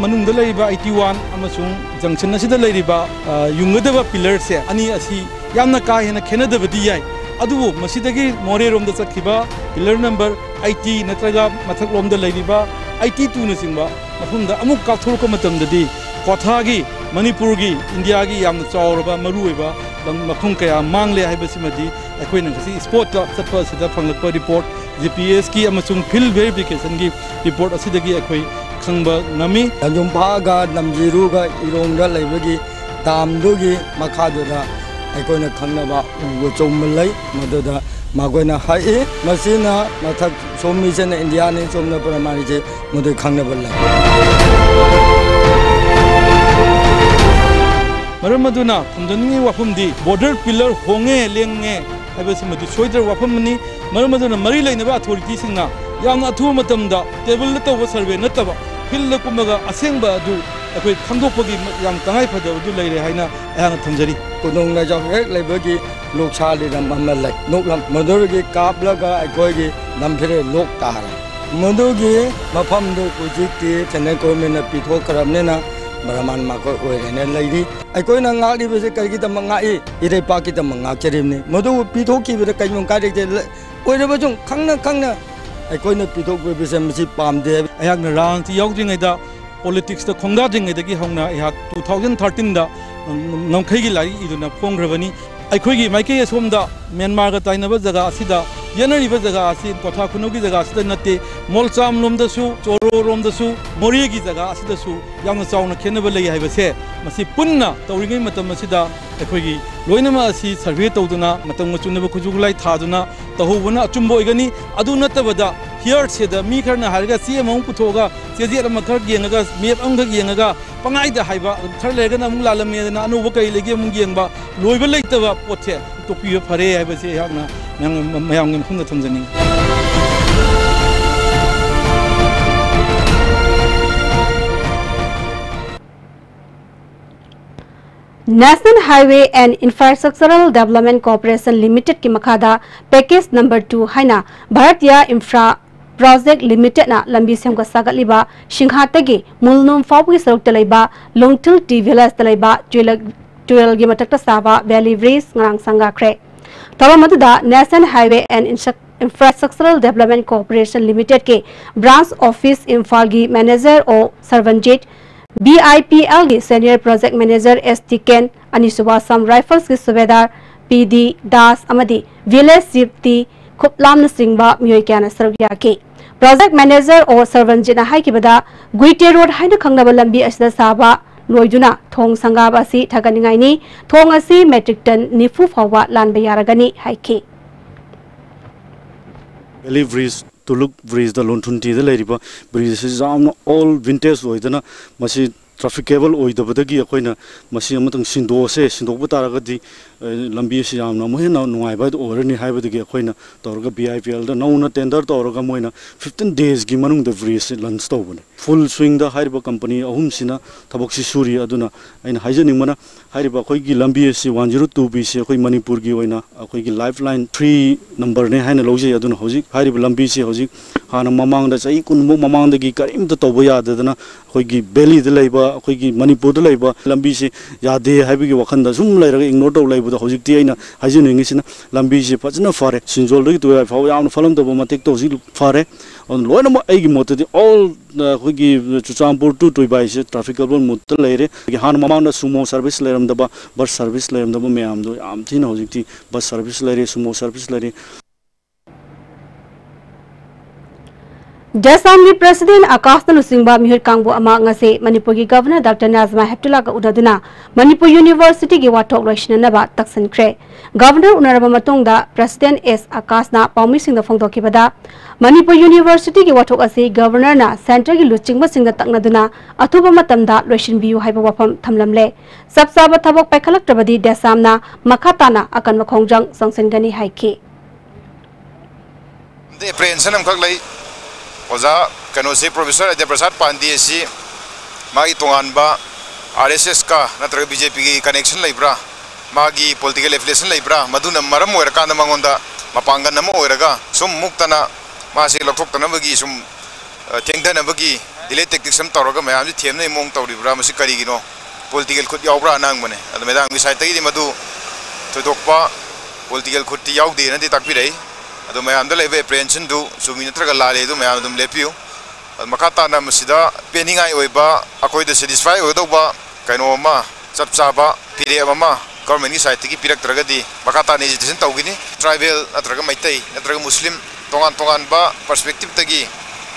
ꯃꯅꯨꯡꯗ ꯂꯩꯔꯤꯕ ꯑꯩꯠꯇꯤ ꯋꯥꯟ ꯑꯃꯁꯨꯡ ꯖꯪꯁꯟ ꯑꯁꯤꯗ ꯂꯩꯔꯤꯕ, ꯑ, ꯌꯨꯡꯒꯗꯕ ꯄꯤꯂꯔꯁꯦ ꯑꯅꯤ ꯑꯁꯤ ꯌꯥꯝꯅ ꯀꯥ ꯍꯦꯟꯅ ꯈꯦꯠꯅꯗꯕꯗꯤ ꯌꯥꯏ, ꯑꯗꯨꯕꯨ ꯃꯁꯤꯗꯒꯤ ꯃꯣꯔꯦꯔꯣꯝꯗ ꯆꯠꯈꯤꯕ ꯄꯤꯂꯔ ꯅꯝꯕꯔ ꯑꯩꯠꯇꯤ ꯅꯠꯇ꯭ꯔꯒ ꯃꯊꯛꯂꯣꯝꯗ ꯂꯩꯔꯤꯕ ꯑꯩꯠꯇꯤ ꯇꯨꯅꯆꯤꯡꯕ ꯃꯐꯝꯗ ꯑꯃꯨꯛ ꯀꯥꯞꯊꯣꯔꯛꯄ ꯃꯇꯝꯗꯗꯤ ꯀ꯭ꯋꯥꯊꯥꯒꯤ, ꯃꯅꯤꯄꯨꯔꯒꯤ, ꯏꯟꯗꯤꯌꯥꯒꯤ ꯌꯥꯝꯅ ꯆꯥꯎꯔꯕ ꯃꯔꯨꯑꯣꯏꯕ ꯂꯝ, ꯃꯐꯝ ꯀꯌꯥ ꯃꯥꯡꯂꯦ ꯍꯥꯏꯕꯁꯤꯃꯗꯤ ꯑꯩꯈꯣꯏꯅ ꯉꯁꯤ ꯁ꯭ꯄꯣꯠꯇ ꯆꯠꯄ ꯑꯁꯤꯗ ꯐꯪꯂꯛꯄ ꯔꯤꯄꯣꯔꯠ, ꯖꯤ ꯄꯤ ꯑꯦꯁꯀꯤ ꯑꯃꯁꯨꯡ ꯐꯤꯜꯗ ꯚꯦꯔꯤꯐꯤꯀꯦꯁꯟꯒꯤ ꯔꯤꯄꯣꯔꯠ ꯑꯁꯤꯗꯒꯤ ꯑꯩꯈꯣꯏ ꯈꯪꯕ ꯉꯝꯃꯤ꯫ ꯂꯟꯖꯨꯝꯐꯥꯒ ꯅꯝꯖꯤꯔꯨꯒ ꯏꯔꯣꯡꯗ ꯂꯩꯕꯒꯤ ꯗꯥꯝꯗꯨꯒꯤ ꯃꯈꯥꯗꯨꯗ ꯑꯩꯈꯣꯏꯅ ꯈꯪꯅꯕ ꯎ ꯑꯆꯧꯕ ꯂꯩ, ꯃꯗꯨꯗ ꯃꯈꯣꯏꯅ ꯍꯛꯏ꯫ ꯃꯁꯤꯅ ꯃꯊꯛ ꯁꯣꯝ ꯃꯤꯁꯤꯅ ꯏꯟꯗꯤꯌꯥꯅꯤ, ꯁꯣꯝꯅ ꯄ꯭ꯔꯃꯥꯟꯁꯦ ꯃꯗꯨ ꯈꯪꯅꯕ ꯂꯩ꯫ ꯃꯔꯝ ꯑꯗꯨꯅ ꯊꯝꯖꯅꯤꯡꯉꯤ ꯋꯥꯐꯝꯗꯤ ꯕꯣꯔꯗꯔ ꯄꯤꯂꯔ ꯍꯣꯡꯉꯦ, ꯂꯦꯡꯉꯦ ꯍꯥꯏꯕꯁꯤꯃꯗꯤ ꯁꯣꯏꯗ꯭ꯔꯕ ꯋꯥꯐꯝ ꯑꯃꯅꯤ꯫ ꯃꯔꯝ ꯑꯗꯨꯅ ꯃꯔꯤ ꯂꯩꯅꯕ ꯑꯊꯣꯔꯤꯇꯤꯁꯤꯡꯅ ꯌꯥꯝꯅ ꯑꯊꯨꯕ ꯃꯇꯝꯗ ꯇꯦꯕꯜꯗ ꯇꯧꯕ ꯁꯔꯚꯦ ꯅꯠꯇꯕ ꯐꯤꯜꯗ ꯀꯨꯝꯃꯒ ꯑꯁꯦꯡꯕ ꯑꯗꯨ ꯑꯩꯈꯣꯏ ꯈꯪꯗꯣꯛꯄꯒꯤ ꯌꯥꯝ ꯇꯉꯥꯏ ꯐꯗꯕꯗꯨ ꯂꯩꯔꯦ ꯍꯥꯏꯅ ꯑꯩꯍꯥꯛꯅ ꯊꯝꯖꯔꯤ꯫ ꯀꯣꯅꯨꯡ ꯅꯥꯏꯖꯝ ꯍꯦꯛ ꯂꯩꯕꯒꯤ ꯂꯣꯛꯁꯥ ꯂꯩꯔꯝ ꯑꯃ ꯂꯩ꯫ ꯅꯣꯛꯂꯝ ꯃꯗꯨꯗꯒꯤ ꯀꯥꯞꯂꯒ ꯑꯩꯈꯣꯏꯒꯤ ꯂꯝꯐꯦꯜ ꯂꯣꯛ ꯇꯥꯔꯦ꯫ ꯃꯗꯨꯒꯤ ꯃꯐꯝꯗꯨ ꯍꯧꯖꯤꯛꯇꯤ ꯁꯦꯟꯇ꯭ꯔꯦꯜ ꯒꯣꯔꯃꯦꯟꯅ ꯄꯤꯊꯣꯛꯈ꯭ꯔꯕꯅꯤꯅ ꯕ꯭ꯔꯍꯃꯟ ꯃꯈꯣꯏ ꯑꯣꯏꯔꯦꯅ ꯂꯩꯔꯤ꯫ ꯑꯩꯈꯣꯏꯅ ꯉꯥꯛꯂꯤꯕꯁꯦ ꯀꯔꯤꯒꯤꯗꯃꯛ ꯉꯥꯛꯏ? ꯏꯔꯩꯄꯥꯛꯀꯤꯗꯃꯛ ꯉꯥꯛꯆꯔꯤꯕꯅꯤ꯫ ꯃꯗꯨꯕꯨ ꯄꯤꯊꯣꯛꯈꯤꯕꯗ ꯀꯩꯒꯨꯝꯕ ꯀꯥꯏꯔꯛꯇꯦ꯫ ꯑꯣꯏꯔꯕꯁꯨ ꯈꯪꯅ ꯈꯪꯅ ꯑꯩꯈꯣꯏꯅ ꯄꯤꯊꯣꯛꯄꯤꯕꯁꯦ ꯃꯁꯤ ꯄꯥꯝꯗꯦ꯫ ꯑꯩꯍꯥꯛꯅ ꯔꯥꯡꯁꯤ ꯌꯥꯎꯗ꯭ꯔꯤꯉꯩꯗ ꯄꯣꯂꯤꯇꯤꯛꯁꯇ ꯈꯣꯡꯗꯥꯗ꯭ꯔꯤꯉꯩꯗꯒꯤ ꯍꯧꯅ ꯑꯩꯍꯥꯛ ꯇꯨ ꯊꯥꯎꯖꯟ ꯊꯥꯔꯇꯤꯟꯗ ꯉꯝꯈꯩꯒꯤ ꯂꯥꯏꯔꯤꯛ ꯏꯗꯨꯅ ꯐꯣꯡꯈ꯭ꯔꯕꯅꯤ꯫ ꯑꯩꯈꯣꯏꯒꯤ ꯃꯥꯏꯀꯩ ꯑꯁꯣꯝꯗ ꯃ꯭ꯌꯥꯟꯃꯥꯔꯒ ꯇꯥꯏꯅꯕ ꯖꯒꯥ ꯑꯁꯤꯗ ꯌꯦꯠꯅꯔꯤꯕ ꯖꯒꯥ ꯑꯁꯤ ꯀ꯭ꯋꯥꯊꯥ ꯈꯨꯅꯧꯒꯤ ꯖꯒꯥ ꯑꯁꯤꯗ ꯅꯠꯇꯦ, ꯃꯣꯜꯆꯥꯝꯂꯣꯝꯗꯁꯨ, ꯆꯣꯔꯣꯔꯣꯝꯗꯁꯨ, ꯃꯣꯔꯦꯒꯤ ꯖꯒꯥ ꯑꯁꯤꯗꯁꯨ ꯌꯥꯝꯅ ꯆꯥꯎꯅ ꯈꯦꯠꯅꯕ ꯂꯩ ꯍꯥꯏꯕꯁꯦ ꯃꯁꯤ ꯄꯨꯟꯅ ꯇꯧꯔꯤꯉꯩ ꯃꯇꯝ ꯑꯁꯤꯗ ꯑꯩꯈꯣꯏꯒꯤ ꯂꯣꯏꯅꯃꯛ ꯑꯁꯤ ꯁꯔꯚꯦ ꯇꯧꯗꯨꯅ ꯃꯇꯝꯒ ꯆꯨꯅꯕ ꯈꯨꯠꯁꯨ ꯈꯨꯠꯂꯥꯏ ꯊꯥꯗꯨꯅ ꯇꯧꯍꯧꯕꯅ ꯑꯆꯨꯝꯕ ꯑꯣꯏꯒꯅꯤ꯫ ꯑꯗꯨ ꯅꯠꯇꯕꯗ ꯍꯤꯌꯔꯁꯦꯗ ꯃꯤ ꯈꯔꯅ ꯍꯥꯏꯔꯒ ꯆꯦ ꯑꯃꯃꯨꯛ ꯄꯨꯊꯣꯛꯑꯒ ꯆꯦꯖꯦꯠ ꯑꯃ ꯈꯔ ꯌꯦꯡꯉꯒ ꯃꯦꯞ ꯑꯃꯈꯛ ꯌꯦꯡꯉꯒ ꯄꯪꯍꯥꯏꯗ ꯍꯥꯏꯕ, ꯈꯔ ꯂꯩꯔꯒꯅ ꯑꯃꯨꯛ ꯂꯥꯜꯂꯝꯃꯦꯗꯅ ꯑꯅꯧꯕ ꯀꯔꯤ ꯂꯩꯒꯦ ꯑꯃꯨꯛ ꯌꯦꯡꯕ, ꯂꯣꯏꯕ ꯂꯩꯇꯕ ꯄꯣꯠꯁꯦ ꯇꯣꯛꯄꯤꯕ ꯐꯔꯦ ꯍꯥꯏꯕꯁꯦ ꯑꯩꯍꯥꯛꯅ ꯃꯌꯥꯝ, ꯃꯌꯥꯝꯒꯤ ꯃꯐꯝꯗ ꯊꯝꯖꯅꯤꯡꯉꯤ꯫ National Highway and Infrastructural Development Corporation Limited ꯀꯤ ꯃꯈꯥꯗ Package Number Two ꯍꯥꯏꯅ Bharatiya Infra Project Limited ꯅ ꯂꯝꯕꯤ ꯁꯦꯝꯒꯠ ꯁꯥꯒꯠꯂꯤꯕ ꯁꯤꯡꯍꯥꯠꯇꯒꯤ ꯃꯨꯜꯅꯨꯝ ꯐꯥꯎꯕꯒꯤ ꯁꯔꯨꯛꯇ ꯂꯩꯕ ꯂꯣꯡꯊꯤꯜ ꯇꯤ ꯚꯤꯂꯦꯖꯇ ꯂꯩꯕ ꯇꯨꯔꯦꯜ, ꯇꯨꯔꯦꯜꯒꯤ ꯃꯊꯛꯇ ꯁꯥꯕ ꯚꯦꯂꯤ ꯕ꯭ꯔꯤꯖ ꯉꯔꯥꯡ ꯁꯪꯒꯥꯈ꯭ꯔꯦ꯫ ꯊꯧꯔꯝ ꯑꯗꯨꯗ National Highway and Infra-, Infrastructural Development Corporation Limited ꯀꯤ Branch Office ꯏꯝꯐꯥꯜꯒꯤ Manager ꯑꯣ ꯁꯔꯕꯟꯖꯤꯠ, B I P L ꯒꯤ Senior Project Manager S T ꯀꯦꯟ, ꯑꯅꯤꯁꯨꯕ Assam Rifles ꯀꯤ ꯁꯨꯕꯦꯗꯥꯔ P D ꯗꯥꯁ ꯑꯃꯗꯤ Village Chief ꯇꯤ ꯈꯨꯞꯂꯥꯝꯅꯆꯤꯡꯕ ꯃꯤꯑꯣꯏ ꯀꯌꯥꯅ ꯁꯔꯨꯛ ꯌꯥꯈꯤ꯫ Project Manager ꯑꯣ ꯁꯔꯕꯟꯖꯤꯠꯅ ꯍꯥꯏꯈꯤꯕꯗ, ꯒꯨꯏꯇꯦ ꯔꯣꯗ ꯍꯥꯏꯅ ꯈꯪꯅꯕ ꯂꯝꯕꯤ ꯑꯁꯤꯗ ꯁꯥꯕ ꯂꯣꯏꯗꯨꯅ ꯊꯣꯡ ꯁꯪꯒꯥꯕ ꯑꯁꯤ ꯊꯥꯒꯠꯅꯤꯡꯉꯥꯏꯅꯤ꯫ ꯊꯣꯡ ꯑꯁꯤ metric ton ꯅꯤꯐꯨ ꯐꯥꯎꯕ ꯂꯥꯟꯕ ꯌꯥꯔꯒꯅꯤ ꯍꯥꯏꯈꯤ꯫ Valley Bridge, ꯇꯨꯂꯨꯛ ꯕ꯭ꯔꯤꯖꯇ, ꯂꯣꯟꯊꯨꯟꯇꯤꯗ ꯂꯩꯔꯤꯕ ꯕ꯭ꯔꯤꯖ ꯑꯁꯤ ꯌꯥꯝꯅ old vintage ꯑꯣꯏꯗꯅ ꯃꯁꯤ trafficable ꯑꯣꯏꯗꯕꯗꯒꯤ ꯑꯩꯈꯣꯏꯅ ꯃꯁꯤ ꯑꯃꯇꯪ ꯁꯤꯟꯗꯣꯛꯑꯁꯦ, ꯁꯤꯟꯗꯣꯛꯄ ꯇꯥꯔꯒꯗꯤ, ꯑ, ꯂꯝꯕꯤ ꯑꯁꯤ ꯌꯥꯝꯅ ꯑꯃꯨꯛ ꯍꯦꯟꯅ ꯅꯨꯡꯉꯥꯏꯕ ꯍꯥꯏꯗꯨ ꯑꯣꯏꯔꯅꯤ ꯍꯥꯏꯕꯗꯒꯤ ꯑꯩꯈꯣꯏꯅ ꯇꯧꯔꯒ B I P L ꯗ ꯅꯧꯅ tender ꯇꯧꯔꯒ ꯃꯣꯏꯅ fifteen days ꯀꯤ ꯃꯅꯨꯡꯗ bridge ꯑꯁꯤ launch ꯇꯧꯕꯅꯤ꯫ Full swing ꯗ ꯍꯥꯏꯔꯤꯕ company ꯑꯍꯨꯝꯁꯤꯅ ꯊꯕꯛꯁꯤ ꯁꯨꯔꯤ꯫ ꯑꯗꯨꯅ ꯑꯩꯅ ꯍꯥꯏꯖꯅꯤꯡꯕꯅ, ꯍꯥꯏꯔꯤꯕ ꯑꯩꯈꯣꯏꯒꯤ ꯂꯝꯕꯤ ꯑꯁꯤ one zero two B ꯁꯤ ꯑꯩꯈꯣꯏ ꯃꯅꯤꯄꯨꯔꯒꯤ ꯑꯣꯏꯅ ꯑꯩꯈꯣꯏꯒꯤ lifeline three number ꯅꯦ ꯍꯥꯏꯅ ꯂꯧꯖꯩ꯫ ꯑꯗꯨꯅ ꯍꯧꯖꯤꯛ ꯍꯥꯏꯔꯤꯕ ꯂꯝꯕꯤꯁꯤ ꯍꯧꯖꯤꯛ ꯍꯥꯟꯅ ꯃꯃꯥꯡꯗ ꯆꯍꯤ ꯀꯨꯟꯃꯨꯛ ꯃꯃꯥꯡꯗꯒꯤ ꯀꯔꯤꯝꯇ ꯇꯧꯕ ꯌꯥꯗꯗꯅ ꯑꯩꯈꯣꯏꯒꯤ valley ꯗ ꯂꯩꯕ, ꯑꯩꯈꯣꯏꯒꯤ ꯃꯅꯤꯄꯨꯔꯗ ꯂꯩꯕ ꯂꯝꯕꯤꯁꯤ ꯌꯥꯗꯦ ꯍꯥꯏꯕꯒꯤ ꯋꯥꯈꯜꯗ ꯁꯨꯝ ꯂꯩꯔꯒ ignore ꯇꯧ ꯂꯩꯕꯗꯣ, ꯍꯧꯖꯤꯛꯇꯤ ꯑꯩꯅ ꯍꯥꯏꯖꯅꯤꯡꯉꯤꯁꯤꯅ ꯂꯝꯕꯤꯁꯤ ꯐꯖꯅ ꯐꯔꯦ꯫ ꯁꯤꯡꯖꯣꯜꯗꯒꯤ ꯇꯨꯔꯦꯜ ꯐꯥꯎꯕ ꯌꯥꯝꯅ ꯐꯠꯂꯝꯗꯕ ꯃꯇꯦꯛꯇꯣ ꯍꯧꯖꯤꯛ ꯐꯔꯦ꯫ ꯑꯗꯨꯅ ꯂꯣꯏꯅꯃꯛ ꯑꯩꯒꯤ ꯃꯣꯠꯇꯗꯤ all ꯑꯩꯈꯣꯏꯒꯤ ꯆꯨꯔꯆꯥꯟꯄꯨꯔ to ꯇꯣꯏꯕꯥꯏꯁꯦ trafficable moodꯇ ꯂꯩꯔꯦ꯫ ꯑꯩꯈꯣꯏꯒꯤ ꯍꯥꯟꯅ ꯃꯃꯥꯡꯗ sumo service ꯂꯩꯔꯝꯗꯕ, bus service ꯂꯩꯔꯝꯗꯕ ꯃꯌꯥꯝꯗꯣ ꯌꯥꯝ ꯊꯤꯅ ꯍꯧꯖꯤꯛꯇꯤ bus service ꯂꯩꯔꯦ, sumo service ꯂꯩꯔꯦ꯫ ꯗꯦꯁꯥꯝꯒꯤ President ꯑꯀꯥꯁꯅ ꯂꯨꯆꯤꯡꯕ ꯃꯤꯍꯨꯠ ꯀꯥꯡꯕꯨ ꯑꯃ ꯉꯁꯤ ꯃꯅꯤꯄꯨꯔꯒꯤ Governor Doctor ꯅꯥꯖꯃꯥ ꯍꯦꯞꯇꯨꯂꯥꯒ ꯎꯅꯗꯨꯅ ꯃꯅꯤꯄꯨꯔ Universityꯒꯤ ꯋꯥꯊꯣꯛ ꯂꯣꯏꯁꯤꯟꯅꯅꯕ ꯇꯛꯁꯤꯟꯈ꯭ꯔꯦ꯫ Governor ꯎꯅꯔꯕ ꯃꯇꯨꯡꯗ President ꯑꯦꯁ ꯑꯀꯥꯁꯅ ꯄꯥꯎꯃꯤꯁꯤꯡꯗ ꯐꯣꯡꯗꯣꯛꯈꯤꯕꯗ, ꯃꯅꯤꯄꯨꯔ Universityꯒꯤ ꯋꯥꯊꯣꯛ ꯑꯁꯤ Governorꯅ Centreꯒꯤ ꯂꯨꯆꯤꯡꯕꯁꯤꯡꯗ ꯇꯛꯅꯗꯨꯅ ꯑꯊꯨꯕ ꯃꯇꯝꯗ ꯂꯣꯏꯁꯤꯟꯕꯤꯌꯨ ꯍꯥꯏꯕ ꯋꯥꯐꯝ ꯊꯝꯂꯝꯂꯦ꯫ ꯆꯞ ꯆꯥꯕ ꯊꯕꯛ ꯄꯥꯏꯈꯠꯂꯛꯇ꯭ꯔꯕꯗꯤ ꯗꯦꯁꯥꯝꯅ ꯃꯈꯥ ꯇꯥꯅ ꯑꯀꯟꯕ ꯈꯣꯡꯖꯪ ꯆꯪꯁꯤꯟꯒꯅꯤ ꯍꯥꯏꯈꯤ꯫ ꯑꯗꯩ apprehension ꯑꯃꯈꯛ ꯂꯩ꯫ ꯑꯣꯖꯥ ꯀꯩꯅꯣꯁꯤ, Professor ꯑꯖꯌ ꯄ꯭ꯔꯁꯥꯗ ꯄꯥꯟꯗꯦ ꯑꯁꯤ ꯃꯥꯒꯤ ꯇꯣꯉꯥꯟꯕ RSSꯀ ꯅꯠꯇ꯭ꯔꯒ BJPꯒꯤ connection ꯂꯩꯕ꯭ꯔꯥ, ꯃꯥꯒꯤ political affiliation ꯂꯩꯕ꯭ꯔꯥ, ꯃꯗꯨꯅ ꯃꯔꯝ ꯑꯣꯏꯔꯀꯥꯟꯗ ꯃꯉꯣꯟꯗ ꯃꯄꯥꯡꯒꯜ ꯑꯃ ꯑꯣꯏꯔꯒ ꯁꯨꯝ ꯃꯨꯛꯇꯅ ꯃꯥꯁꯦ ꯂꯧꯊꯣꯛꯇꯅꯕꯒꯤ ꯁꯨꯝ, ꯑ, ꯊꯦꯡꯊꯅꯕꯒꯤ delay tactics ꯑꯃ ꯇꯧꯔꯒ ꯃꯌꯥꯝꯁꯤ ꯊꯦꯝꯅꯕꯒꯤ ꯃꯑꯣꯡ ꯇꯧꯔꯤꯕ꯭ꯔꯥ, ꯃꯁꯤ ꯀꯔꯤꯒꯤꯅꯣ? Political ꯈꯨꯠ ꯌꯥꯎꯕ꯭ꯔꯥꯅ ꯍꯪꯕꯅꯦ꯫ ꯑꯗꯣ madamꯒꯤ sideꯇꯒꯤꯗꯤ ꯃꯗꯨ ꯊꯣꯏꯗꯣꯛꯄ political ꯈꯨꯠꯇꯤ ꯌꯥꯎꯗꯦꯅꯗꯤ ꯇꯥꯛꯄꯤꯔꯛꯏ꯫ ꯑꯗꯣ ꯃꯌꯥꯝꯗ ꯂꯩꯕ apprehensionꯗꯨ ꯆꯨꯝꯃꯤ ꯅꯠꯇ꯭ꯔꯒ ꯂꯥꯜꯂꯤ ꯑꯗꯨ ꯃꯌꯥꯝ ꯑꯗꯨꯝ ꯂꯦꯞꯄꯤꯌꯨ꯫ ꯑꯗꯣ ꯃꯈꯥ ꯇꯥꯅ ꯃꯁꯤꯗ ꯄꯦꯟꯅꯤꯡꯉꯥꯏ ꯑꯣꯏꯕ, ꯑꯩꯈꯣꯏꯗ satisfy ꯑꯣꯏꯒꯗꯧꯕ ꯀꯩꯅꯣ ꯑꯃ, ꯆꯞ ꯆꯥꯕ ꯐꯤꯔꯦꯞ ꯑꯃ governmentꯀꯤ sideꯇꯒꯤ ꯄꯤꯔꯛꯇ꯭ꯔꯒꯗꯤ ꯃꯈꯥ ꯇꯥꯅ agitation ꯇꯧꯒꯅꯤ꯫ Tribal ꯅꯠꯇ꯭ꯔꯒ ꯃꯩꯇꯩ ꯅꯠꯇ꯭ꯔꯒ ꯃꯨꯁꯂꯤꯝ, ꯇꯣꯉꯥꯟ ꯇꯣꯉꯥꯟꯕ perspectiveꯇꯒꯤ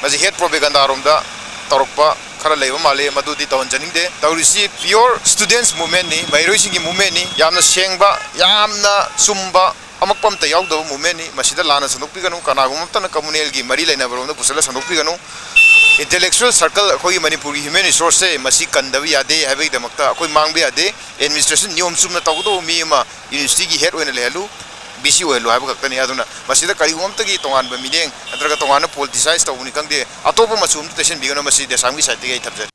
ꯃꯁꯤ hate propagandaꯔꯣꯝꯗ ꯇꯧꯔꯛꯄ ꯈꯔ ꯂꯩꯕ ꯃꯥꯜꯂꯤ, ꯃꯗꯨꯗꯤ ꯇꯧꯍꯟꯖꯅꯤꯡꯗꯦ꯫ ꯇꯧꯔꯤꯁꯤ pure students movementꯅꯤ, ꯃꯍꯩꯔꯣꯏꯁꯤꯡꯒꯤ movementꯅꯤ꯫ ꯌꯥꯝꯅ ꯁꯦꯡꯕ, ꯌꯥꯝꯅ ꯆꯨꯝꯕ, ꯑꯃꯛꯄ ꯑꯝꯇ ꯌꯥꯎꯗꯕ movementꯅꯤ꯫ ꯃꯁꯤꯗ ꯂꯥꯟꯅ ꯁꯟꯗꯣꯛꯄꯤꯒꯅꯨ, ꯀꯅꯥꯒꯨꯝꯕ ꯑꯃꯠꯇꯅ communalꯒꯤ ꯃꯔꯤ ꯂꯩꯅꯕꯔꯣꯝꯗ ꯄꯨꯁꯜꯂ ꯁꯟꯗꯣꯛꯄꯤꯒꯅꯨ꯫ Intellectual circle, ꯑꯩꯈꯣꯏꯒꯤ ꯃꯅꯤꯄꯨꯔꯒꯤ human resourceꯁꯦ ꯃꯁꯤ ꯀꯟꯗꯕ ꯌꯥꯗꯦ ꯍꯥꯏꯕꯒꯤꯗꯃꯛꯇ ꯑꯩꯈꯣꯏ ꯃꯥꯡꯕ ꯌꯥꯗꯦ꯫ Administration ꯅꯤꯌꯣꯝ ꯆꯨꯝꯅ ꯇꯧꯒꯗꯧꯕ ꯃꯤ ꯑꯃ universityꯒꯤ head ꯑꯣꯏꯅ ꯂꯩꯍꯜꯂꯨ, VC ꯑꯣꯏꯍꯜꯂꯨ ꯍꯥꯏꯕ ꯈꯛꯇꯅꯤ꯫ ꯑꯗꯨꯅ ꯃꯁꯤꯗ ꯀꯔꯤꯒꯨꯝꯕ ꯑꯃꯠꯇꯒꯤ ꯇꯣꯉꯥꯟꯕ ꯃꯤꯠꯌꯦꯡ ꯅꯠꯇ꯭ꯔꯒ ꯇꯣꯉꯥꯟꯅ politicize ꯇꯧꯕꯅꯤ ꯈꯪꯗꯦ, ꯑꯇꯣꯞꯄ ꯃꯆꯨ ꯑꯃꯠꯇ ꯇꯩꯁꯤꯟꯕꯤꯒꯅꯨ, ꯃꯁꯤ ꯗꯦꯁꯥꯝꯒꯤ sideꯇꯒꯤ ꯑꯩ ꯊꯝꯖꯔꯤ꯫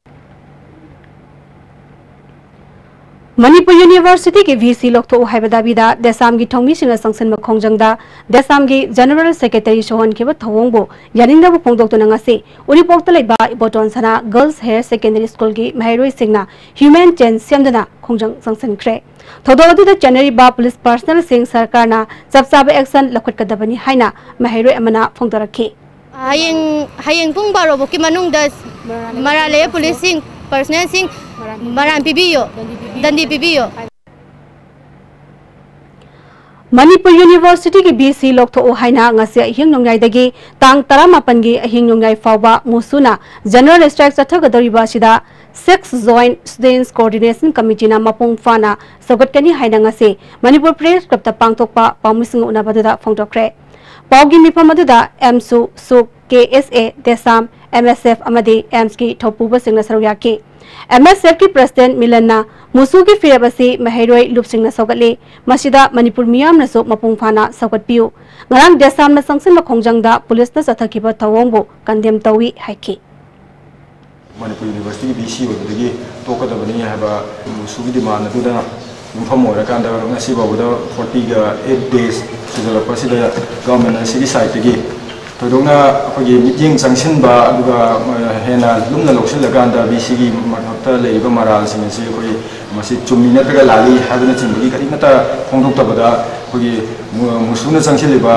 ꯃꯅꯤꯄꯨꯔ Universityꯒꯤ VC ꯂꯧꯊꯣꯛꯎ ꯍꯥꯏꯕ ꯗꯥꯕꯤꯗ ꯗꯦꯁꯥꯝꯒꯤ ꯊꯧꯃꯤꯁꯤꯡꯅ ꯆꯪꯁꯤꯟꯕ ꯈꯣꯡꯖꯪꯗ ꯗꯦꯁꯥꯝꯒꯤ General Secretary ꯁꯣꯍꯟꯈꯤꯕ ꯊꯧꯑꯣꯡꯕꯨ ꯌꯥꯅꯤꯡꯗꯕ ꯐꯣꯡꯗꯣꯛꯇꯨꯅ ꯉꯁꯤ ꯎꯔꯤꯄꯣꯛꯇ ꯂꯩꯕ ꯏꯕꯣꯇꯣꯟ ꯁꯅꯥ Girls Higher Secondary Schoolꯒꯤ ꯃꯍꯩꯔꯣꯏꯁꯤꯡꯅ human chain ꯁꯦꯝꯗꯨꯅ ꯈꯣꯡꯖꯪ ꯆꯪꯁꯤꯟꯈ꯭ꯔꯦ꯫ ꯊꯧꯗꯣꯛ ꯑꯗꯨꯗ ꯆꯦꯟꯅꯔꯤꯕ police personnelꯁꯤꯡ ꯁꯔꯀꯥꯔꯅ ꯆꯞ ꯆꯥꯕ action ꯂꯧꯈꯠꯀꯗꯕꯅꯤ ꯍꯥꯏꯅ ꯃꯍꯩꯔꯣꯏ ꯑꯃꯅ ꯐꯣꯡꯗꯣꯔꯛꯈꯤ꯫ ꯍꯌꯦꯡ ꯍꯌꯦꯡ ꯄꯨꯡ ꯕꯥꯔꯣ ꯐꯥꯎꯒꯤ ꯃꯅꯨꯡꯗ ꯃꯔꯥꯜ ꯂꯩꯕ ꯄꯨꯂꯤꯁꯁꯤꯡ, ꯄꯔꯁꯅꯦꯜꯁꯤꯡ ꯃꯔꯥꯜ ꯄꯤꯕꯤꯌꯨ, ꯗꯟꯗꯤ ꯄꯤꯕꯤꯌꯨ꯫ ꯃꯅꯤꯄꯨꯔ ꯌꯨꯅꯤꯚꯔꯁꯤꯇꯤꯒꯤ ꯚꯤ ꯁꯤ ꯂꯧꯊꯣꯛꯎ ꯍꯥꯏꯅ ꯉꯁꯤ ꯑꯍꯤꯡ ꯅꯣꯡꯌꯥꯏꯗꯒꯤ ꯇꯥꯡ ꯇꯔꯥꯃꯥꯄꯟꯒꯤ ꯑꯍꯤꯡ ꯅꯣꯡꯌꯥꯏ ꯐꯥꯎꯕ ꯃꯨꯁꯨꯅ ꯖꯦꯅꯔꯦꯜ ꯁ꯭ꯇ꯭ꯔꯥꯏꯛ ꯆꯠꯊꯒꯗꯧꯔꯤꯕ ꯑꯁꯤꯗ ꯁꯤꯛꯁ ꯖꯣꯏꯟꯠ ꯁ꯭ꯇꯨꯗꯦꯟꯠꯁ ꯀꯣꯑꯣꯔꯗꯤꯅꯦꯁꯟ ꯀꯃꯤꯇꯤꯅ ꯃꯄꯨꯡ ꯐꯥꯅ ꯁꯧꯒꯠꯀꯅꯤ ꯍꯥꯏꯅ ꯉꯁꯤ ꯃꯅꯤꯄꯨꯔ ꯄ꯭ꯔꯦꯁ ꯀ꯭ꯂꯕꯇ ꯄꯥꯡꯊꯣꯛꯄ ꯄꯥꯎꯃꯤꯁꯤꯡꯒ ꯎꯅꯕꯗꯨꯗ ꯐꯣꯡꯗꯣꯛꯈ꯭ꯔꯦ꯫ ꯄꯥꯎꯒꯤ ꯃꯤꯐꯝ ꯑꯗꯨꯗ ꯑꯦꯝꯁꯨ, ꯁꯨꯛ, ꯀꯦ ꯑꯦꯁ ꯑꯦ, ꯗꯦꯁꯥꯝ, ꯑꯦꯝ ꯑꯦꯁ ꯑꯦꯐ ꯑꯃꯗꯤ ꯑꯦꯝꯁꯀꯤ ꯊꯧꯄꯨꯕꯁꯤꯡꯅ ꯁꯔꯨꯛ ꯌꯥꯈꯤ꯫ ꯑꯦꯝ ꯑꯦꯁ ꯑꯦꯐꯀꯤ ꯄ꯭ꯔꯁꯤꯗꯦꯟꯠ ꯃꯤꯂꯟꯅ ꯃꯨꯁꯨꯒꯤ ꯐꯤꯔꯦꯞ ꯑꯁꯤ ꯃꯍꯩꯔꯣꯏ ꯂꯨꯞꯁꯤꯡꯅ ꯁꯧꯒꯠꯂꯤ, ꯃꯁꯤꯗ ꯃꯅꯤꯄꯨꯔ ꯃꯤꯌꯥꯝꯅꯁꯨ ꯃꯄꯨꯡ ꯐꯥꯅ ꯁꯧꯒꯠꯄꯤꯌꯨ꯫ ꯉꯔꯥꯡ ꯗꯦꯁꯥꯝꯅ ꯆꯪꯁꯤꯟꯕ ꯈꯣꯡꯖꯪꯗ ꯄꯨꯂꯤꯁꯅ ꯆꯠꯊꯈꯤꯕ ꯊꯧꯑꯣꯡꯕꯨ ꯀꯟꯗꯦꯝ ꯇꯧꯏ ꯍꯥꯏꯈꯤ꯫ ꯃꯅꯤꯄꯨꯔ ꯌꯨꯅꯤꯚꯔꯁꯤꯇꯤꯒꯤ ꯚꯤ ꯁꯤ ꯑꯣꯏꯕꯗꯒꯤ ꯇꯣꯛꯀꯗꯕꯅꯤ ꯍꯥꯏꯕ ꯃꯨꯁꯨꯒꯤ ꯗꯤꯃꯥꯟ ꯑꯗꯨꯗ ꯌꯨꯝꯐꯝ ꯑꯣꯏꯔꯀꯥꯟꯗ ꯉꯁꯤ ꯐꯥꯎꯕꯗ ꯐꯣꯔꯇꯤꯒ ꯑꯩꯠ ꯗꯦꯖ ꯁꯨꯖꯜꯂꯛꯄ ꯑꯁꯤꯗ ꯒꯚꯔꯟꯃꯦꯟꯠ ꯑꯁꯤꯒꯤ ꯁꯥꯏꯠꯇꯒꯤ ꯊꯣꯏꯗꯣꯛꯅ ꯑꯩꯈꯣꯏꯒꯤ ꯃꯤꯠꯌꯦꯡ ꯆꯪꯁꯤꯟꯕ, ꯑꯗꯨꯒ ꯍꯦꯟꯅ ꯂꯨꯝꯅ ꯂꯧꯁꯤꯜꯂꯀꯥꯟꯗ ꯚꯤ ꯁꯤꯒꯤ ꯃꯊꯛꯇ ꯂꯩꯔꯤꯕ ꯃꯔꯥꯜꯁꯤꯡ ꯑꯁꯤ ꯑꯩꯈꯣꯏ ꯃꯁꯤ ꯆꯨꯝꯃꯤ ꯅꯠꯇ꯭ꯔꯒ ꯂꯥꯜꯂꯤ ꯍꯥꯏꯕꯅꯆꯤꯡꯕꯒꯤ ꯀꯔꯤꯃꯠꯇ ꯐꯣꯡꯗꯣꯛꯇꯕꯗ ꯑꯩꯈꯣꯏꯒꯤ ꯃꯨ-, ꯃꯨꯁꯨꯅ ꯆꯪꯁꯤꯜꯂꯤꯕ,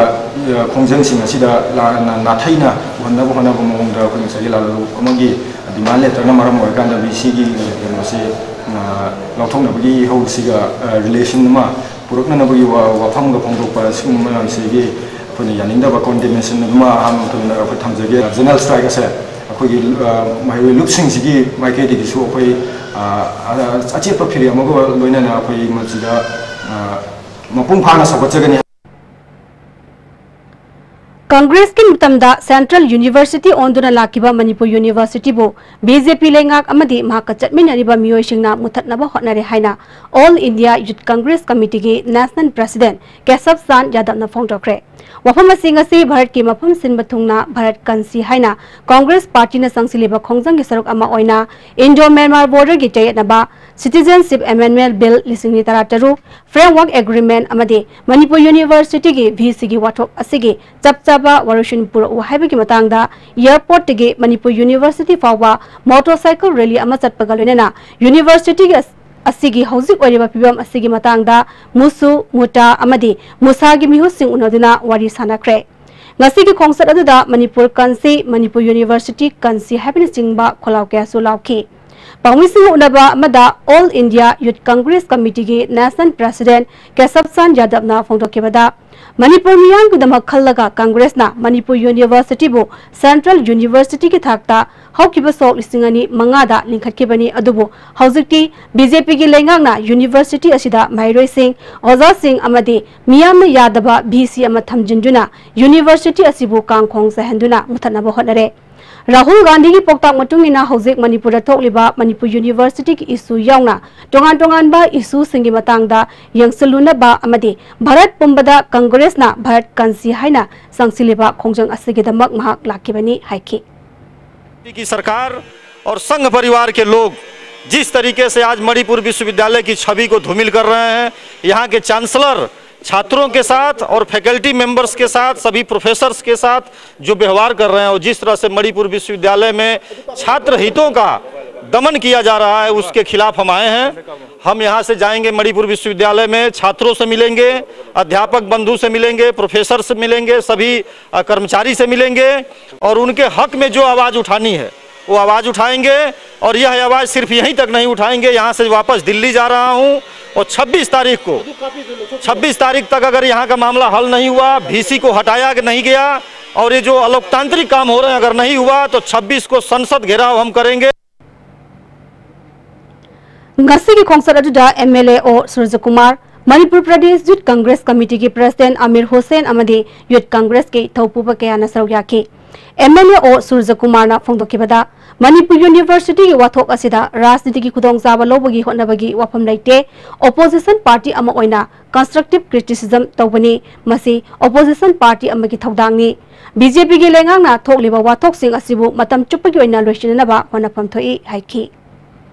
ꯑ, ꯈꯣꯡꯖꯪꯁꯤꯡ ꯑꯁꯤꯗ ꯂꯥꯟꯅ ꯅꯥꯊꯩꯅ ꯎꯍꯟꯅꯕ ꯍꯣꯠꯅꯕ ꯃꯑꯣꯡꯗ ꯑꯩꯈꯣꯏ ꯉꯁꯥꯏꯒꯤ ꯂꯥꯂꯣꯡ ꯑꯃꯒꯤ ꯗꯤꯃꯥꯟ ꯂꯦꯇꯔꯅ ꯃꯔꯝ ꯑꯣꯏꯔꯀꯥꯟꯗ ꯚꯤ ꯁꯤꯒꯤ ꯀꯩꯅꯣꯁꯤ, ꯑ, ꯂꯧꯊꯣꯛꯅꯕꯒꯤ ꯏꯍꯧꯁꯤꯒ, ꯑ, ꯔꯤꯂꯦꯁꯟ ꯑꯃ ꯄꯨꯔꯛꯅꯅꯕꯒꯤ ꯋꯥ-, ꯋꯥꯐꯝꯒ ꯐꯣꯡꯗꯣꯛꯄ, ꯁꯤꯒꯨꯝꯕ ꯃꯌꯥꯝꯁꯤꯒꯤ ꯑꯩꯈꯣꯏꯅ ꯌꯥꯅꯤꯡꯗꯕ, ꯀꯣꯟꯗꯦꯅꯦꯁꯟ ꯑꯃ ꯑꯍꯥꯟꯕ ꯃꯇꯝꯗ ꯑꯩꯈꯣꯏ ꯊꯝꯖꯒꯦ꯫ ꯖꯦꯅꯔꯦꯜ ꯁ꯭ꯇ꯭ꯔꯥꯏꯛ ꯑꯁꯦ ꯑꯩꯈꯣꯏꯒꯤ, ꯑ, ꯃꯍꯩꯔꯣꯏ ꯂꯨꯞꯁꯤꯡꯁꯤꯒꯤ ꯃꯥꯏꯀꯩꯗꯒꯤꯁꯨ ꯑꯩꯈꯣꯏ, ꯑ, ꯑ, ꯑꯆꯦꯠꯄ ꯐꯤꯔꯦꯞ ꯑꯃꯒ ꯂꯣꯏꯅꯅ ꯑꯩꯈꯣꯏ ꯃꯁꯤꯗ, ꯑ, ꯃꯄꯨꯡ ꯐꯥꯅ ꯁꯧꯒꯠꯆꯒꯅꯤ꯫ ꯀꯪꯒ꯭ꯔꯦꯁꯀꯤ ꯃꯇꯝꯗ ꯁꯦꯟꯇ꯭ꯔꯦꯜ ꯌꯨꯅꯤꯚꯔꯁꯤꯇꯤ ꯑꯣꯟꯗꯨꯅ ꯂꯥꯛꯈꯤꯕ ꯃꯅꯤꯄꯨꯔ ꯌꯨꯅꯤꯚꯔꯁꯤꯇꯤꯕꯨ ꯕꯤ ꯖꯦ ꯄꯤ ꯂꯩꯉꯥꯛ ꯑꯃꯗꯤ ꯃꯍꯥꯛꯀ ꯆꯠꯃꯤꯟꯅꯔꯤꯕ ꯃꯤꯑꯣꯏꯁꯤꯡꯅ ꯃꯨꯊꯠꯅꯕ ꯍꯣꯠꯅꯔꯦ ꯍꯥꯏꯅ ꯑꯣꯜ ꯏꯟꯗꯤꯌꯥ ꯌꯨꯊ ꯀꯪꯒ꯭ꯔꯦꯁ ꯀꯃꯤꯇꯤꯒꯤ ꯅꯦꯁꯅꯦꯜ ꯄ꯭ꯔꯁꯤꯗꯦꯟꯠ ꯀꯦꯁꯕ ꯆꯥꯟꯗ ꯌꯥꯗꯕꯅ ꯐꯣꯡꯗꯣꯛꯈ꯭ꯔꯦ꯫ ꯋꯥꯐꯝ ꯑꯁꯤ ꯉꯁꯤ ꯚꯥꯔꯠꯀꯤ ꯃꯐꯝ ꯁꯤꯟꯕ ꯊꯨꯡꯅ ꯚꯥꯔꯠ ꯀꯟꯁꯤ ꯍꯥꯏꯅ ꯀꯪꯒ꯭ꯔꯦꯁ ꯄꯥꯔꯇꯤꯅ ꯆꯪꯁꯤꯜꯂꯤꯕ ꯈꯣꯡꯖꯪꯒꯤ ꯁꯔꯨꯛ ꯑꯃ ꯑꯣꯏꯅ ꯏꯟꯗꯣ ꯃ꯭ꯌꯥꯟꯃꯥꯔ ꯕꯣꯔꯗꯔꯒꯤ ꯆꯌꯦꯠꯅꯕ, ꯁꯤꯇꯤꯖꯦꯟꯁꯤꯞ ꯑꯦꯃꯦꯟꯗꯃꯦꯟꯠ ꯕꯤꯜ ꯂꯤꯁꯤꯡ ꯑꯅꯤ ꯇꯔꯥꯇꯔꯨꯛ, ꯐ꯭ꯔꯦꯝꯋꯥꯔꯛ ꯑꯦꯒ꯭ꯔꯤꯃꯦꯟꯠ ꯑꯃꯗꯤ ꯃꯅꯤꯄꯨꯔ ꯌꯨꯅꯤꯚꯔꯁꯤꯇꯤꯒꯤ ꯚꯤ ꯁꯤꯒꯤ ꯋꯥꯊꯣꯛ ꯑꯁꯤꯒꯤ ꯆꯞ ꯆꯥꯕ ꯋꯥꯔꯣꯏꯁꯤꯟ ꯄꯨꯔꯛꯎ ꯍꯥꯏꯕꯒꯤ ꯃꯇꯥꯡꯗ ꯑꯦꯌꯔꯄꯣꯔꯠꯇꯒꯤ ꯃꯅꯤꯄꯨꯔ ꯌꯨꯅꯤꯚꯔꯁꯤꯇꯤ ꯐꯥꯎꯕ ꯃꯣꯇꯣꯔꯁꯥꯏꯀꯜ ꯔꯦꯂꯤ ꯑꯃ ꯆꯠꯄꯒ ꯂꯣꯏꯅꯅ ꯌꯨꯅꯤꯚꯔꯁꯤꯇꯤꯒꯤ ꯑꯁ-, ꯑꯁꯤꯒꯤ ꯍꯧꯖꯤꯛ ꯑꯣꯏꯔꯤꯕ ꯐꯤꯕꯝ ꯑꯁꯤꯒꯤ ꯃꯇꯥꯡꯗ ꯃꯨꯁꯨ, ꯃꯨꯇꯥ ꯑꯃꯗꯤ ꯃꯨꯁꯥꯒꯤ ꯃꯤꯍꯨꯠꯁꯤꯡ ꯎꯅꯗꯨꯅ ꯋꯥꯔꯤ ꯁꯥꯅꯈ꯭ꯔꯦ꯫ ꯉꯁꯤꯒꯤ ꯈꯣꯡꯆꯠ ꯑꯗꯨꯗ ꯃꯅꯤꯄꯨꯔ ꯀꯟꯁꯤ, ꯃꯅꯤꯄꯨꯔ ꯌꯨꯅꯤꯚꯔꯁꯤꯇꯤ ꯀꯟꯁꯤ ꯍꯥꯏꯕꯅꯆꯤꯡꯕ ꯈꯣꯜꯂꯥꯎ ꯀꯌꯥꯁꯨ ꯂꯥꯎꯈꯤ꯫ ꯄꯥꯎꯃꯤꯁꯤꯡꯒ ꯎꯅꯕ ꯑꯃꯗ All India Youth Congress Committeeꯒꯤ National President ꯀꯦꯁꯕ ꯆꯥꯟ ꯌꯥꯗꯕꯅ ꯐꯣꯡꯗꯣꯛꯈꯤꯕꯗ, ꯃꯅꯤꯄꯨꯔ ꯃꯤꯌꯥꯝꯒꯤꯗꯃꯛ ꯈꯜꯂꯒ ꯀꯪꯒ꯭ꯔꯦꯁꯅ ꯃꯅꯤꯄꯨꯔ ꯌꯨꯅꯤꯚꯔꯁꯤꯇꯤꯕꯨ Central Universityꯒꯤ ꯊꯥꯛꯇ ꯍꯧꯈꯤꯕ ꯁꯣꯛ ꯂꯤꯁꯤꯡ ꯑꯅꯤ ꯃꯉꯥꯗ ꯂꯤꯡꯈꯠꯈꯤꯕꯅꯤ꯫ ꯑꯗꯨꯕꯨ ꯍꯧꯖꯤꯛꯇꯤ BJPꯒꯤ ꯂꯩꯉꯥꯛꯅ ꯌꯨꯅꯤꯚꯔꯁꯤꯇꯤ ꯑꯁꯤꯗ ꯃꯍꯩꯔꯣꯏꯁꯤꯡ, ꯑꯣꯖꯥꯁꯤꯡ ꯑꯃꯗꯤ ꯃꯤꯌꯥꯝꯅ ꯌꯥꯗꯕ VC ꯑꯃ ꯊꯝꯖꯤꯟꯗꯨꯅ ꯌꯨꯅꯤꯚꯔꯁꯤꯇꯤ ꯑꯁꯤꯕꯨ ꯀꯥꯡꯈꯣꯡ ꯆꯥꯏꯍꯟꯗꯨꯅ ꯃꯨꯊꯠꯅꯕ ꯍꯣꯠꯅꯔꯦ꯫ ꯔꯥꯍꯨꯜ ꯒꯥꯟꯙꯤꯒꯤ ꯄꯥꯎꯇꯥꯛ ꯃꯇꯨꯡ ꯏꯟꯅ ꯍꯧꯖꯤꯛ ꯃꯅꯤꯄꯨꯔꯗ ꯊꯣꯛꯂꯤꯕ ꯃꯅꯤꯄꯨꯔ ꯌꯨꯅꯤꯚꯔꯁꯤꯇꯤꯒꯤ issue ꯌꯥꯎꯅ ꯇꯣꯉꯥꯟ ꯇꯣꯉꯥꯟꯕ issueꯁꯤꯡꯒꯤ ꯃꯇꯥꯡꯗ ꯌꯦꯡꯁꯤꯜꯂꯨꯅꯕ ꯑꯃꯗꯤ ꯚꯥꯔꯠ ꯄꯨꯝꯕꯗ ꯀꯪꯒ꯭ꯔꯦꯁꯅ ꯚꯥꯔꯠ ꯀꯟꯁꯤ ꯍꯥꯏꯅ ꯆꯪꯁꯤꯜꯂꯤꯕ ꯈꯣꯡꯖꯪ ꯑꯁꯤꯒꯤꯗꯃꯛ ꯃꯍꯥꯛ ꯂꯥꯛꯈꯤꯕꯅꯤ ꯍꯥꯏꯈꯤ꯫ की सरकार और संघ परिवार के लोग जिस तरीके से आज मणिपुर विश्वविद्यालय की छवि को धूमिल कर रहे हैं, यहाँ के चांसलर छात्रों के साथ और फैकल्टी मेंबर्स के साथ, सभी प्रोफेसर्स के साथ जो व्यवहार कर रहे हैं और जिस तरह से मणिपुर विश्वविद्यालय में छात्र हितों का दमन किया जा रहा है, उसके खिलाफ हम आए हैं। हम यहाँ से जाएंगे मणिपुर विश्वविद्यालय में, छात्रों से मिलेंगे, अध्यापक बंधु से मिलेंगे, प्रोफेसर से मिलेंगे, सभी अ, कर्मचारी से मिलेंगे और उनके हक में जो आवाज़ उठानी है वो आवाज़ उठाएंगे। और यह आवाज़ सिर्फ यहीं तक नहीं उठाएंगे, यहाँ से वापस दिल्ली जा रहा हूँ और छब्बीस तारीख को, छब्बीस तारीख तक अगर यहाँ का मामला हल नहीं हुआ, VC को हटाया नहीं गया और ये जो अलोकतांत्रिक काम हो रहे हैं अगर नहीं हुआ तो छब्बीस को संसद घेराव हम करेंगे। ꯉꯁꯤꯒꯤ ꯈꯣꯡꯆꯠ ꯑꯗꯨꯗ MLA ꯑꯣ ꯁꯨꯔꯖꯀꯨꯃꯥꯔ, ꯃꯅꯤꯄꯨꯔ ꯄ꯭ꯔꯗꯦꯁ ꯌꯨꯊ ꯀꯪꯒ꯭ꯔꯦꯁ ꯀꯃꯤꯇꯤꯒꯤ ꯄ꯭ꯔꯁꯤꯗꯦꯟꯠ ꯑꯃꯤꯔ ꯍꯨꯁꯦꯟ ꯑꯃꯗꯤ ꯌꯨꯊ ꯀꯪꯒ꯭ꯔꯦꯁꯀꯤ ꯊꯧꯄꯨꯕ ꯀꯌꯥꯅ ꯁꯔꯨꯛ ꯌꯥꯈꯤ꯫ MLA ꯑꯣ ꯁꯨꯔꯖꯀꯨꯃꯥꯔꯅ ꯐꯣꯡꯗꯣꯛꯈꯤꯕꯗ, ꯃꯅꯤꯄꯨꯔ ꯌꯨꯅꯤꯚꯔꯁꯤꯇꯤꯒꯤ ꯋꯥꯊꯣꯛ ꯑꯁꯤꯗ ꯔꯥꯖꯅꯤꯇꯤꯒꯤ ꯈꯨꯗꯣꯡꯆꯥꯕ ꯂꯧꯕꯒꯤ ꯍꯣꯠꯅꯕꯒꯤ ꯋꯥꯐꯝ ꯂꯩꯇꯦ꯫ Opposition party ꯑꯃ ꯑꯣꯏꯅ constructive criticism ꯇꯧꯕꯅꯤ꯫ ꯃꯁꯤ opposition party ꯑꯃꯒꯤ ꯊꯧꯗꯥꯡꯅꯤ꯫ BJPꯒꯤ ꯂꯩꯉꯥꯛꯅ ꯊꯣꯛꯂꯤꯕ ꯋꯥꯊꯣꯛꯁꯤꯡ ꯑꯁꯤꯕꯨ ꯃꯇꯝ ꯆꯨꯞꯄꯒꯤ ꯑꯣꯏꯅ ꯂꯣꯏꯁꯤꯟꯅꯅꯕ ꯍꯣꯠꯅꯐꯝ ꯊꯣꯛꯏ ꯍꯥꯏꯈꯤ꯫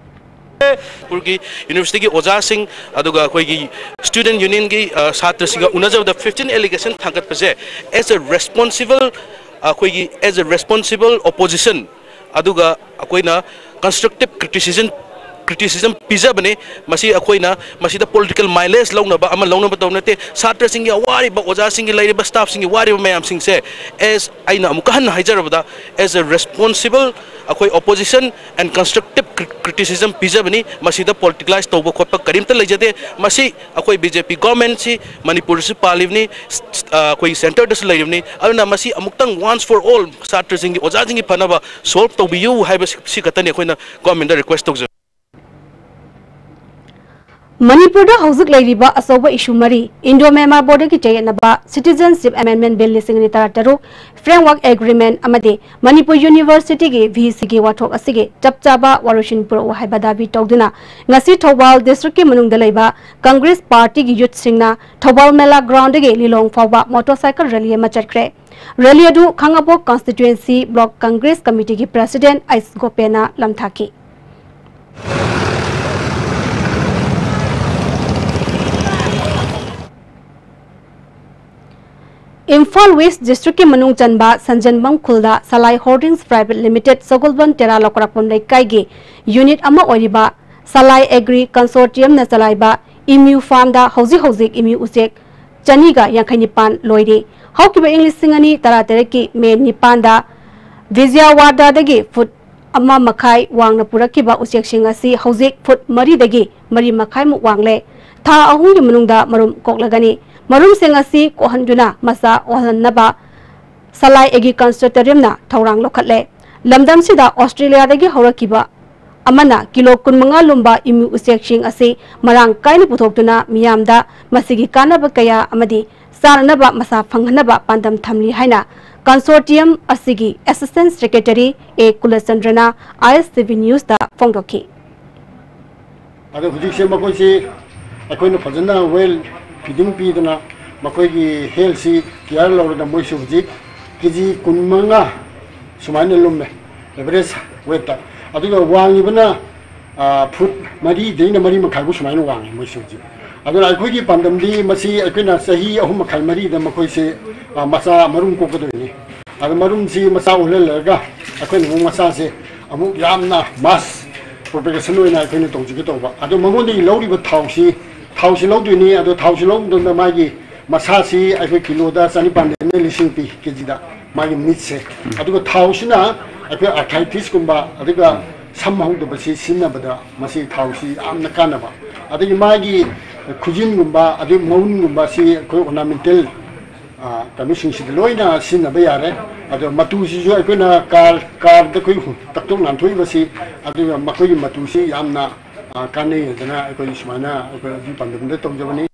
ꯃꯅꯤꯄꯨꯔꯒꯤ ꯌꯨꯅꯤꯚꯔꯁꯤꯇꯤꯒꯤ ꯑꯣꯖꯥꯁꯤꯡ ꯑꯗꯨꯒ ꯑꯩꯈꯣꯏꯒꯤ student unionꯒꯤ, ꯑ, ꯁꯥꯇ꯭ꯔꯁꯤꯡꯒ ꯎꯅꯖꯕꯗ fifteen allegation ꯊꯥꯡꯒꯠꯄꯁꯦ as a responsible, ꯑꯩꯈꯣꯏꯒꯤ as a responsible opposition ꯑꯗꯨꯒ ꯑꯩꯈꯣꯏꯅ constructive criticism, ꯀ꯭ꯔꯤꯇꯤꯁꯤꯖꯝ ꯄꯤꯖꯕꯅꯤ꯫ ꯃꯁꯤ ꯑꯩꯈꯣꯏꯅ ꯃꯁꯤꯗ ꯄꯣꯂꯤꯇꯤꯀꯦꯜ ꯃꯥꯏꯂꯦꯖ ꯂꯧꯅꯕ ꯑꯃ ꯂꯧꯅꯕ ꯇꯧꯕ ꯅꯠꯇꯦ꯫ ꯁꯥꯇ꯭ꯔꯁꯤꯡꯒꯤ ꯑꯋꯥꯔꯤꯕ, ꯑꯣꯖꯥꯁꯤꯡꯒꯤ ꯂꯩꯔꯤꯕ, ꯁ꯭ꯇꯥꯐꯁꯤꯡꯒꯤ ꯋꯥꯔꯤꯕ ꯃꯌꯥꯝꯁꯤꯡꯁꯦ, ꯑꯦꯁ ꯑꯩꯅ ꯑꯃꯨꯛꯀ ꯍꯟꯅ ꯍꯥꯏꯖꯔꯕꯗ, ꯑꯦꯁ ꯑꯦ ꯔꯦꯁꯄꯣꯟꯁꯤꯕꯜ ꯑꯩꯈꯣꯏ ꯑꯣꯄꯣꯖꯤꯁꯟ ꯑꯦꯟ ꯀꯟꯁꯇ꯭ꯔꯛꯇꯤꯞ ꯀ꯭ꯔꯤꯇꯤꯁꯤꯖꯝ ꯄꯤꯖꯕꯅꯤ꯫ ꯃꯁꯤꯗ ꯄꯣꯂꯤꯇꯤꯀꯂꯥꯏꯁ ꯇꯧꯕ ꯈꯣꯠꯄ ꯀꯔꯤꯝꯇ ꯂꯩꯖꯗꯦ꯫ ꯃꯁꯤ ꯑꯩꯈꯣꯏ ꯕꯤ ꯖꯦ ꯄꯤ ꯒꯣꯔꯃꯦꯟꯁꯤ ꯃꯅꯤꯄꯨꯔꯗꯁꯨ ꯄꯥꯜꯂꯤꯕꯅꯤ, ꯑꯩꯈꯣꯏ ꯁꯦꯟꯇꯔꯗꯁꯨ ꯂꯩꯔꯤꯕꯅꯤ꯫ ꯑꯗꯨꯅ ꯃꯁꯤ ꯑꯃꯨꯛꯇꯪ once for all ꯁꯥꯇ꯭ꯔꯁꯤꯡꯒꯤ, ꯑꯣꯖꯥꯁꯤꯡꯒꯤ ꯐꯅꯕ ꯁꯣꯜꯕ ꯇꯧꯕꯤꯌꯨ ꯍꯥꯏꯕꯁꯤ ꯈꯛꯇꯅꯤ ꯑꯩꯈꯣꯏꯅ ꯒꯣꯔꯃꯦꯟꯗ ꯔꯤꯀ꯭ꯋꯦꯁ ꯇꯧꯖꯕ꯫ ꯃꯅꯤꯄꯨꯔꯗ ꯍꯧꯖꯤꯛ ꯂꯩꯔꯤꯕ ꯑꯆꯧꯕ ꯏꯁꯨ ꯃꯔꯤ, ꯏꯟꯗꯣ ꯃ꯭ꯌꯥꯟꯃꯥꯔ ꯕꯣꯔꯗꯔꯒꯤ ꯆꯌꯦꯠꯅꯕ, ꯁꯤꯇꯤꯖꯦꯟꯁꯤꯞ ꯑꯦꯃꯦꯟꯗꯃꯦꯟ ꯕꯤꯜ ꯂꯤꯁꯤꯡ ꯑꯅꯤ ꯇꯔꯥꯇꯔꯨꯛ, ꯐ꯭ꯔꯦꯝꯋꯥꯔꯛ ꯑꯦꯒ꯭ꯔꯤꯃꯦꯟ ꯑꯃꯗꯤ ꯃꯅꯤꯄꯨꯔ ꯌꯨꯅꯤꯚꯔꯁꯤꯇꯤꯒꯤ ꯚꯤ ꯁꯤꯒꯤ ꯋꯥꯊꯣꯛ ꯑꯁꯤꯒꯤ ꯆꯞ ꯆꯥꯕ ꯋꯥꯔꯣꯏꯁꯤꯟ ꯄꯨꯔꯛꯎ ꯍꯥꯏꯕ ꯗꯥꯕꯤ ꯇꯧꯗꯨꯅ ꯉꯁꯤ ꯊꯧꯕꯥꯜ ꯗꯤꯁꯇ꯭ꯔꯤꯛꯀꯤ ꯃꯅꯨꯡꯗ ꯂꯩꯕ ꯀꯪꯒ꯭ꯔꯦꯁ ꯄꯥꯔꯇꯤꯒꯤ ꯌꯨꯠꯁꯤꯡꯅ ꯊꯧꯕꯥꯜ ꯃꯦꯂꯥ ꯒ꯭ꯔꯥꯎꯟꯗꯒꯤ ꯂꯤꯂꯣꯡ ꯐꯥꯎꯕ ꯃꯣꯇꯣꯔꯁꯥꯏꯀꯜ ꯔꯦꯂꯤ ꯑꯃ ꯆꯠꯈ꯭ꯔꯦ꯫ ꯔꯦꯂꯤ ꯑꯗꯨ ꯈꯥꯡꯉꯕꯣꯛ ꯀꯟꯁꯇꯤꯇ꯭ꯋꯦꯟꯁꯤ ꯕ꯭ꯂꯣꯛ ꯀꯪꯒ꯭ꯔꯦꯁ ꯀꯃꯤꯇꯤꯒꯤ ꯄ꯭ꯔꯦꯁꯤꯗꯦꯟꯠ ꯑꯩꯆ ꯒꯣꯄꯦꯟꯅ ꯂꯝꯊꯥꯈꯤ꯫ ꯏꯝꯐꯥꯜ ꯋꯦꯁ꯭ꯠ ꯗꯤꯁꯇ꯭ꯔꯤꯛꯀꯤ ꯃꯅꯨꯡ ꯆꯟꯕ ꯁꯟꯖꯦꯟꯕꯝ ꯈꯨꯜꯗ ꯁꯂꯥꯏ ꯍꯣꯜꯗꯤꯡꯁ ꯄ꯭ꯔꯥꯏꯚꯦꯠ ꯂꯤꯃꯤꯇꯦꯗ, ꯁꯒꯣꯜꯕꯟ ꯇꯦꯔꯥ ꯂꯧꯀꯔꯥꯛꯄꯝ ꯂꯩꯀꯥꯏꯒꯤ ꯌꯨꯅꯤꯠ ꯑꯃ ꯑꯣꯏꯔꯤꯕ ꯁꯂꯥꯏ ꯑꯦꯒ꯭ꯔꯤ ꯀꯟꯁꯣꯔꯇꯤꯌꯝꯅ ꯆꯂꯥꯏꯕ ꯏꯃ꯭ꯌꯨ ꯐꯥꯔꯝꯗ ꯍꯧꯖꯤꯛ ꯍꯧꯖꯤꯛ ꯏꯃ꯭ꯌꯨ ꯎꯆꯦꯛ ꯆꯅꯤꯒ ꯌꯥꯡꯈꯩ ꯅꯤꯄꯥꯟ ꯂꯣꯏꯔꯤ꯫ ꯍꯧꯈꯤꯕ ꯏꯪ ꯂꯤꯁꯤꯡ ꯑꯅꯤ ꯇꯔꯥꯇꯔꯦꯠꯀꯤ ꯃꯦ ꯅꯤꯄꯥꯟꯗ ꯕꯤꯖꯌꯋꯥꯗꯥꯗꯒꯤ ꯐꯨꯠ ꯑꯃ ꯃꯈꯥꯏ ꯋꯥꯡꯅ ꯄꯨꯔꯛꯈꯤꯕ ꯎꯆꯦꯛꯁꯤꯡ ꯑꯁꯤ ꯍꯧꯖꯤꯛ ꯐꯨꯠ ꯃꯔꯤꯗꯒꯤ ꯃꯔꯤ ꯃꯈꯥꯏꯃꯨꯛ ꯋꯥꯡꯂꯦ꯫ ꯊꯥ ꯑꯍꯨꯝꯒꯤ ꯃꯅꯨꯡꯗ ꯃꯔꯨꯝ ꯀꯣꯛꯂꯒꯅꯤ꯫ ꯃꯔꯨꯝꯁꯤꯡ ꯑꯁꯤ ꯀꯣꯛꯍꯟꯗꯨꯅ ꯃꯆꯥ ꯑꯣꯜꯍꯟꯅꯕ ꯁꯂꯥꯏ ꯑꯦꯒ꯭ꯔꯤ ꯀꯟꯁꯣꯔꯇꯤꯌꯝꯅ ꯊꯧꯔꯥꯡ ꯂꯧꯈꯠꯂꯦ꯫ ꯂꯝꯗꯝꯁꯤꯗ ꯑꯣꯁꯇ꯭ꯔꯦꯂꯤꯌꯥꯗꯒꯤ ꯍꯧꯔꯛꯈꯤꯕ ꯑꯃꯅ ꯀꯤꯂꯣ ꯀꯨꯟꯃꯉꯥ ꯂꯨꯝꯕ ꯏꯃ꯭ꯌꯨ ꯎꯆꯦꯛꯁꯤꯡ ꯑꯁꯤ ꯃꯔꯥꯡ ꯀꯥꯏꯅ ꯄꯨꯊꯣꯛꯇꯨꯅ ꯃꯤꯌꯥꯝꯗ ꯃꯁꯤꯒꯤ ꯀꯥꯟꯅꯕ ꯀꯌꯥ ꯑꯃꯗꯤ ꯆꯥꯅꯅꯕ ꯃꯁꯥ ꯐꯪꯍꯟꯅꯕ ꯄꯥꯟꯗꯝ ꯊꯝꯂꯤ ꯍꯥꯏꯅ ꯀꯟꯁꯣꯔꯇꯤꯌꯝ ꯑꯁꯤꯒꯤ ꯑꯦꯁꯤꯁꯇꯦꯟꯠ ꯁꯦꯀ꯭ꯔꯦꯇꯔꯤ ꯑꯦ ꯀꯨꯂꯆꯟꯗ꯭ꯔꯅ ꯑꯥꯏ ꯑꯦꯁ ꯇꯤ ꯚꯤ ꯅ꯭ꯌꯨꯁꯇ ꯐꯣꯡꯗꯣꯛꯈꯤ꯫ ꯑꯗꯣ ꯍꯧꯖꯤꯛꯁꯦ ꯃꯈꯣꯏꯁꯤ ꯑꯩꯈꯣꯏꯅ ꯐꯖꯅ ꯋꯦꯜ ꯐꯤꯗꯤꯡ ꯄꯤꯗꯅ ꯃꯈꯣꯏꯒꯤ ꯍꯦꯜꯊꯁꯤ ꯀꯤꯌꯔ ꯂꯧꯔꯒ ꯃꯣꯏꯁꯨ ꯍꯧꯖꯤꯛ ꯀꯦ ꯖꯤ ꯀꯨꯟꯃꯉꯥ ꯁꯨꯃꯥꯏꯅ ꯂꯨꯝꯃꯦ ꯑꯦꯚꯔꯦꯖ ꯋꯦꯠꯇ꯫ ꯑꯗꯨꯒ ꯋꯥꯡꯉꯤꯕꯅ, ꯑ, ꯐꯨꯠ ꯃꯔꯤꯗꯩꯅ ꯃꯔꯤ ꯃꯈꯥꯏꯐꯥꯎ ꯁꯨꯃꯥꯏꯅ ꯋꯥꯡꯉꯤ ꯃꯣꯏꯁꯤ ꯍꯧꯖꯤꯛ꯫ ꯑꯗꯨꯅ ꯑꯩꯈꯣꯏꯒꯤ ꯄꯥꯟꯗꯝꯗꯤ ꯃꯁꯤ ꯑꯩꯈꯣꯏꯅ ꯆꯍꯤ ꯑꯍꯨꯝ ꯃꯈꯥꯏ ꯃꯔꯤꯗ ꯃꯈꯣꯏꯁꯦ, ꯑ, ꯃꯆꯥ ꯃꯔꯨꯝ ꯀꯣꯛꯀꯗꯣꯏꯅꯤ꯫ ꯑꯗꯣ ꯃꯔꯨꯝꯁꯤ ꯃꯆꯥ ꯑꯣꯜꯍꯜꯂꯒ ꯑꯩꯈꯣꯏꯅ ꯑꯃꯨꯛ ꯃꯆꯥꯁꯦ ꯑꯃꯨꯛ ꯌꯥꯝꯅ ꯃꯥꯁ ꯄ꯭ꯔꯣꯄꯦꯒꯦꯁꯟ ꯑꯣꯏꯅ ꯑꯩꯈꯣꯏꯅ ꯇꯧꯖꯒꯦ ꯇꯧꯕ꯫ ꯑꯗꯣ ꯃꯉꯣꯟꯗꯒꯤ ꯂꯧꯔꯤꯕ ꯊꯥꯎꯁꯤ, ꯊꯥꯎꯁꯤ ꯂꯧꯗꯣꯏꯅꯤ꯫ ꯑꯗꯣ ꯊꯥꯎꯁꯤ ꯂꯧꯕ ꯃꯇꯝꯗ ꯃꯥꯒꯤ ꯃꯁꯥꯁꯤ ꯑꯩꯈꯣꯏ ꯀꯤꯂꯣꯗ ꯆꯅꯤꯄꯥꯟꯗꯩꯅ ꯂꯤꯁꯤꯡ ꯄꯤ, ꯀꯦꯖꯤꯗ ꯃꯥꯒꯤ ꯃꯤꯠꯁꯦ꯫ ꯑꯗꯨꯒ ꯊꯥꯎꯁꯤꯅ ꯑꯩꯈꯣꯏ ꯑꯥꯔꯊ꯭ꯔꯥꯏꯇꯤꯁꯀꯨꯝꯕ, ꯑꯗꯨꯒ ꯁꯝ ꯍꯧꯗꯕꯁꯤ ꯁꯤꯖꯤꯟꯅꯕꯗ ꯃꯁꯤ ꯊꯥꯎꯁꯤ ꯌꯥꯝꯅ ꯀꯥꯟꯅꯕ꯫ ꯑꯗꯒꯤ ꯃꯥꯒꯤ ꯈꯨꯖꯤꯟꯒꯨꯝꯕ, ꯑꯗꯩ ꯃꯎꯟꯒꯨꯝꯕ ꯁꯤ ꯑꯩꯈꯣꯏ ꯑꯣꯔꯅꯥꯃꯦꯟꯇꯦꯜ ꯀꯩꯅꯣꯁꯤꯡꯁꯤꯗ ꯂꯣꯏꯅ ꯁꯤꯖꯤꯟꯅꯕ ꯌꯥꯔꯦ꯫ ꯑꯗꯣ ꯃꯇꯨꯁꯤꯁꯨ ꯑꯩꯈꯣꯏꯅ ꯀꯥꯔ, ꯀꯥꯔꯗ ꯑꯩꯈꯣꯏ ꯇꯛꯊꯣꯛ ꯅꯥꯟꯊꯣꯛꯏꯕꯁꯤ, ꯑꯗꯨꯒ ꯃꯈꯣꯏꯒꯤ ꯃꯇꯨꯁꯤ ꯌꯥꯝꯅ, ꯑ, ꯀꯥꯟꯅꯩ ꯍꯥꯏꯗꯅ ꯑꯩꯈꯣꯏ ꯁꯨꯃꯥꯏꯅ ꯑꯩꯈꯣꯏ ꯑꯗꯨꯒꯤ ꯄꯥꯟꯗꯝꯗ ꯇꯧꯖꯕꯅꯤ꯫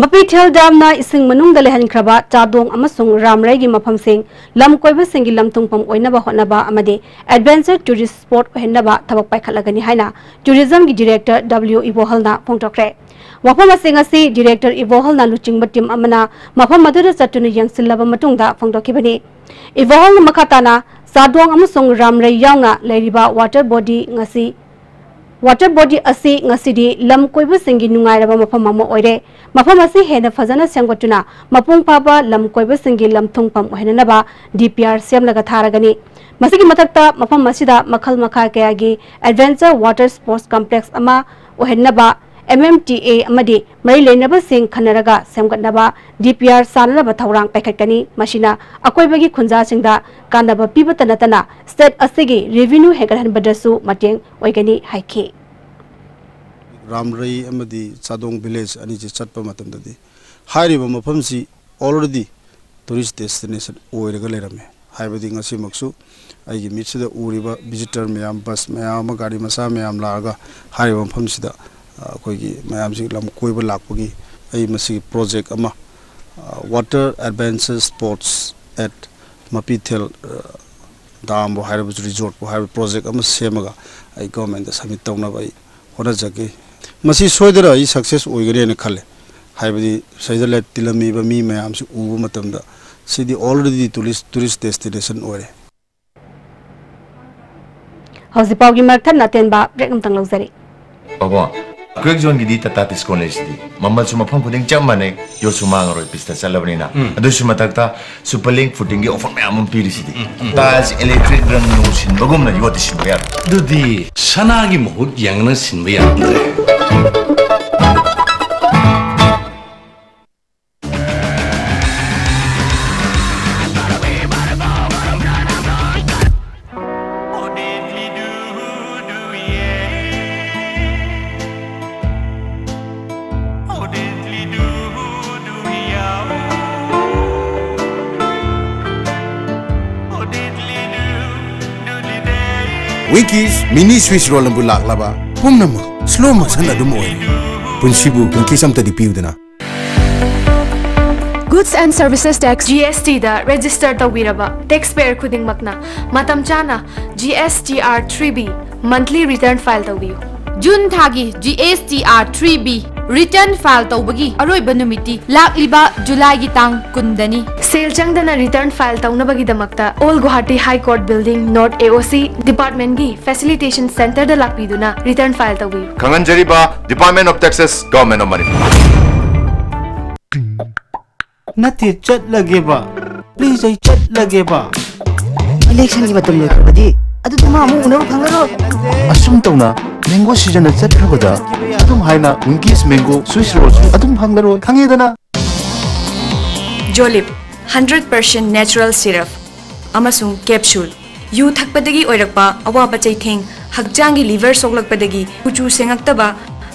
ꯃꯄꯤꯊꯦꯜ ꯗꯥꯝꯅ ꯏꯁꯤꯡ ꯃꯅꯨꯡꯗ ꯂꯩꯍꯟꯈ꯭ꯔꯕ ꯆꯥꯗꯣꯡ ꯑꯃꯁꯨꯡ ꯔꯥꯝꯔꯩꯒꯤ ꯃꯐꯝꯁꯤꯡ ꯂꯝ ꯀꯣꯏꯕꯁꯤꯡꯒꯤ ꯂꯝ ꯊꯨꯡꯐꯝ ꯑꯣꯏꯅꯕ ꯍꯣꯠꯅꯕ ꯑꯃꯗꯤ adventure tourist spot ꯑꯣꯏꯍꯟꯅꯕ ꯊꯕꯛ ꯄꯥꯏꯈꯠꯂꯒꯅꯤ ꯍꯥꯏꯅ ꯇꯨꯔꯤꯖꯝꯒꯤ ꯗꯤꯔꯦꯛꯇꯔ ꯗꯕ꯭ꯂꯤꯎ ꯏꯕꯣꯍꯜꯅ ꯐꯣꯡꯗꯣꯛꯈ꯭ꯔꯦ꯫ ꯋꯥꯐꯝ ꯑꯁꯤ ꯉꯁꯤ ꯗꯤꯔꯦꯛꯇꯔ ꯏꯕꯣꯍꯜꯅ ꯂꯨꯆꯤꯡꯕ ꯇꯤꯝ ꯑꯃꯅ ꯃꯐꯝ ꯑꯗꯨꯗ ꯆꯠꯇꯨꯅ ꯌꯦꯡꯁꯤꯜꯂꯕ ꯃꯇꯨꯡꯗ ꯐꯣꯡꯗꯣꯛꯈꯤꯕꯅꯤ꯫ ꯏꯕꯣꯍꯜꯅ ꯃꯈꯥ ꯇꯥꯅ ꯆꯥꯗꯣꯡ ꯑꯃꯁꯨꯡ ꯔꯥꯝꯔꯩ ꯌꯥꯎꯅ ꯂꯩꯔꯤꯕ ꯋꯥꯇꯔ ꯕꯣꯗꯤ ꯉꯁꯤ ꯋꯥꯇꯔ ꯕꯣꯗꯤ ꯑꯁꯤ ꯉꯁꯤꯗꯤ ꯂꯝ ꯀꯣꯏꯕꯁꯤꯡꯒꯤ ꯅꯨꯡꯉꯥꯏꯔꯕ ꯃꯐꯝ ꯑꯃ ꯑꯣꯏꯔꯦ꯫ ꯃꯐꯝ ꯑꯁꯤ ꯍꯦꯟꯅ ꯐꯖꯅ ꯁꯦꯝꯒꯠꯇꯨꯅ ꯃꯄꯨꯡ ꯐꯥꯕ ꯂꯝ ꯀꯣꯏꯕꯁꯤꯡꯒꯤ ꯂꯝ ꯊꯨꯡꯐꯝ ꯑꯣꯏꯍꯟꯅꯕ ꯗꯤ ꯄꯤ ꯑꯥꯔ ꯁꯦꯝꯂꯒ ꯊꯥꯔꯒꯅꯤ꯫ ꯃꯁꯤꯒꯤ ꯃꯊꯛꯇ ꯃꯐꯝ ꯑꯁꯤꯗ ꯃꯈꯜ ꯃꯈꯥ ꯀꯌꯥꯒꯤ adventure water sports complex ꯑꯃ ꯑꯣꯏꯍꯟꯅꯕ ꯑꯦꯝ ꯑꯦꯝ ꯇꯤ ꯑꯦ ꯑꯃꯗꯤ ꯃꯔꯤ ꯂꯩꯅꯕꯁꯤꯡ ꯈꯟꯅꯔꯒ ꯁꯦꯝꯒꯠꯅꯕ ꯗꯤ ꯄꯤ ꯑꯥꯔ ꯁꯥꯟꯅꯅꯕ ꯊꯧꯔꯥꯡ ꯄꯥꯏꯈꯠꯀꯅꯤ꯫ ꯃꯁꯤꯅ ꯑꯀꯣꯏꯕꯒꯤ ꯈꯨꯟꯖꯥꯁꯤꯡꯗ ꯀꯥꯟꯅꯕ ꯄꯤꯕꯇ ꯅꯠꯇꯅ state ꯑꯁꯤꯒꯤ revenue ꯍꯦꯟꯒꯠꯍꯟꯕꯗꯁꯨ ꯃꯇꯦꯡ ꯑꯣꯏꯒꯅꯤ ꯍꯥꯏꯈꯤ꯫ ꯔꯥꯝꯔꯩ ꯑꯃꯗꯤ ꯆꯥꯗꯣꯡ village ꯑꯅꯤꯁꯤ ꯆꯠꯄ ꯃꯇꯝꯗꯗꯤ ꯍꯥꯏꯔꯤꯕ ꯃꯐꯝꯁꯤ already tourist destination ꯑꯣꯏꯔꯒ ꯂꯩꯔꯝꯃꯦ꯫ ꯍꯥꯏꯕꯗꯤ ꯉꯁꯤꯃꯛꯁꯨ ꯑꯩꯒꯤ ꯃꯤꯠꯁꯤꯗ ꯎꯔꯤꯕ visitor ꯃꯌꯥꯝ, ꯕꯁ ꯃꯌꯥꯝ ꯑꯃ, ꯒꯥꯔꯤ ꯃꯆꯥ ꯃꯌꯥꯝ ꯂꯥꯛꯑꯒ ꯍꯥꯏꯔꯤꯕ ꯃꯐꯝꯁꯤꯗ, ꯑ, ꯑꯩꯈꯣꯏꯒꯤ ꯃꯌꯥꯝꯁꯤ ꯂꯝ ꯀꯣꯏꯕ ꯂꯥꯛꯄꯒꯤ ꯑꯩ ꯃꯁꯤꯒꯤ project ꯑꯃ, ꯑ, water adventure sports at ꯃꯄꯤꯊꯦꯜ, ꯑ, ꯗꯥꯝꯕꯨ ꯍꯥꯏꯔꯕꯁꯨ, resortꯄꯨ ꯍꯥꯏꯔꯕ project ꯑꯃ ꯁꯦꯝꯃꯒ ꯑꯩ governmentꯇ submit ꯇꯧꯅꯕ ꯑꯩ ꯍꯣꯠꯅꯖꯒꯦ꯫ ꯃꯁꯤ ꯁꯣꯏꯗꯅ ꯑꯩ success ꯑꯣꯏꯒꯅꯦꯅ ꯈꯜꯂꯦ꯫ ꯍꯥꯏꯕꯗꯤ ꯁꯤꯗ ꯂꯩ-, ꯇꯤꯜꯂꯝꯃꯤꯕ ꯃꯤ ꯃꯌꯥꯝꯁꯤ ꯎꯕ ꯃꯇꯝꯗ ꯁꯤꯗꯤ already tourist, tourist destination ꯑꯣꯏꯔꯦ꯫ ꯍꯧꯖꯤꯛ ꯄꯥꯎꯒꯤ ꯃꯔꯛ ꯊꯠꯅ ꯑꯇꯦꯟꯕ break ꯑꯃꯇꯪ ꯂꯧꯖꯔꯤ꯫ ꯕꯥꯕꯥ, ꯀ꯭ꯋꯦꯛ ꯖꯣꯟꯒꯤꯗꯤ ꯇꯥꯇꯥ ꯗꯤꯁꯀꯥꯎꯟ ꯂꯩꯁꯤꯗꯤ꯫ ꯃꯃꯜꯁꯨ ꯃꯐꯝ ꯈꯨꯗꯤꯡ ꯆꯞ ꯃꯥꯟꯅꯩ, ꯌꯣꯠꯁꯨ ꯃꯥꯡꯉꯔꯣꯏ, ꯄꯤꯁꯇ ꯆꯠꯂꯕꯅꯤꯅ꯫ ꯑꯗꯨꯁꯨ ꯃꯊꯛꯇ ꯁꯨꯄꯔ ꯂꯤꯡ ꯐꯨꯇꯤꯡꯒꯤ ꯑꯣꯐꯔ ꯃꯌꯥꯝ ꯑꯃ ꯄꯤꯔꯤꯁꯤꯗꯤ꯫ ꯇꯥꯏꯜꯁ, ꯏꯂꯦꯛꯇ꯭ꯔꯤꯛ, ꯔꯪ ꯅꯨꯡ ꯁꯤꯟꯕꯒꯨꯝꯅ ꯌꯣꯠꯇꯤ ꯁꯤꯟꯕ ꯌꯥꯔꯣꯏ꯫ ꯑꯗꯨꯗꯤ ꯁꯅꯥꯒꯤ ꯃꯍꯨꯠ ꯌꯦꯡꯅ ꯁꯤꯟꯕ ꯌꯥꯔꯝꯗ꯭ꯔꯦ꯫ Winkies mini Swiss roll ꯑꯃꯕꯨ ꯂꯥꯛꯂꯕ ꯄꯨꯝꯅꯃꯛ slow motion ꯑꯗꯨꯝ ꯑꯣꯏꯔꯦ꯫ ꯄꯨꯟꯁꯤꯕꯨ Winkies ꯑꯝꯇꯗꯤ ꯄꯤꯌꯨꯗꯅ꯫ Goods and Services Tax, G S T the register ꯇꯧꯕꯤꯔꯕ taxpayer ꯈꯨꯗꯤꯡꯃꯛꯅ ꯃꯇꯝ ꯆꯥꯅ G S T R three B monthly return file ꯇꯧꯕꯤꯌꯨ꯫ ꯖꯨꯟ ꯊꯥꯒꯤ G S T R three B return file ꯇꯧꯕꯒꯤ ꯑꯔꯣꯏꯕ ꯅꯨꯃꯤꯠꯇꯤ ꯂꯥꯛꯂꯤꯕ ꯖꯨꯂꯥꯏꯒꯤ ꯇꯥꯡ ꯀꯨꯟꯗꯅꯤ꯫ ꯁꯦꯜ ꯆꯪꯗꯅ return file ꯇꯧꯅꯕꯒꯤꯗꯃꯛꯇ Old Guwahati High Court Building, North A O C department ꯒꯤ facilitation center ꯗ ꯂꯥꯛꯄꯤꯗꯨꯅ return file ꯇꯧꯕꯤꯌꯨ꯫ ꯈꯪꯍꯟꯖꯔꯤꯕ Department of Taxes, Government of Manipur꯫ ꯅꯠꯇꯦ, ꯆꯠꯂꯒꯦꯕ꯫ Please, ꯑꯩ ꯆꯠꯂꯒꯦꯕ꯫ ꯏꯂꯦꯛꯁꯟꯒꯤ ꯃꯇꯝ ꯂꯣꯏꯈ꯭ꯔꯕꯗꯤ ꯑꯗꯨꯗꯤ ꯃꯥ ꯑꯃꯨꯛ ꯎꯅꯕ ꯐꯪꯂꯔꯣꯏ꯫ ꯑꯁꯨꯝ ꯇꯧꯅ ꯃꯦꯡꯒꯣ ꯁꯤꯖꯟꯅ ꯆꯠꯈ꯭ꯔꯕꯗ ꯑꯗꯨꯝ ꯍꯥꯏꯅ ꯋꯤꯡꯀꯤꯁ ꯃꯦꯡꯒꯣ ꯁ꯭ꯋꯤꯁ ꯔꯣꯜꯁꯨ ꯑꯗꯨꯝ ꯐꯪꯂꯔꯣꯏ, ꯈꯪꯉꯦꯗꯅ? ꯖꯣꯂꯤꯞ, hundred percent natural syrup ꯑꯃꯁꯨꯡ capsule꯫ ꯌꯨ ꯊꯛꯄꯗꯒꯤ ꯑꯣꯏꯔꯛꯄ ꯑꯋꯥꯕ ꯆꯩꯊꯦꯡ, ꯍꯛꯆꯥꯡꯒꯤ ꯂꯤꯚꯔ ꯁꯣꯛꯂꯛꯄꯗꯒꯤ ꯀꯨꯆꯨ ꯁꯦꯡꯉꯛꯇꯕ,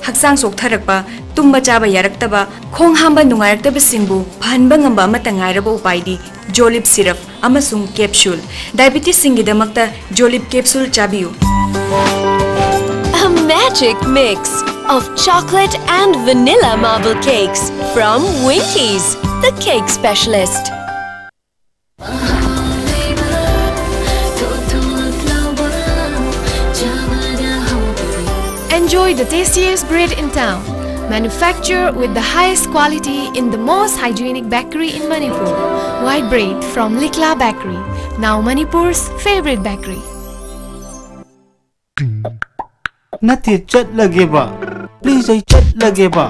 ꯍꯛꯆꯥꯡ ꯆꯣꯛꯊꯔꯛꯄ, ꯇꯨꯝꯕ ꯆꯥꯕ ꯌꯥꯔꯛꯇꯕ, ꯈꯣꯡ ꯍꯥꯝꯕ ꯅꯨꯡꯉꯥꯏꯔꯛꯇꯕꯁꯤꯡꯕꯨ ꯐꯍꯟꯕ ꯉꯝꯕ ꯑꯃꯠꯇ ꯉꯥꯏꯔꯕ ꯎꯄꯥꯏꯗꯤ ꯖꯣꯂꯤꯞ ꯁꯤꯔꯞ ꯑꯃꯁꯨꯡ ꯀꯦꯞꯁꯨꯜ꯫ ꯗꯥꯏꯕꯤꯇꯤꯁꯁꯤꯡꯒꯤꯗꯃꯛꯇ ꯖꯣꯂꯤꯞ ꯀꯦꯞꯁꯨꯜ ꯆꯥꯕꯤꯌꯨ꯫ A magic mix of chocolate and vanilla marble cakes from Winkies, the cake specialist. Enjoy the tastiest bread in town. Manufactured with the highest quality in the most hygienic bakery in Manipur. White bread from Likla Bakery, now Manipur's favorite bakery. ꯅꯠꯇꯦ, ꯆꯠꯂꯒꯦꯕ꯫ Please, ꯑꯩ ꯆꯠꯂꯒꯦꯕ꯫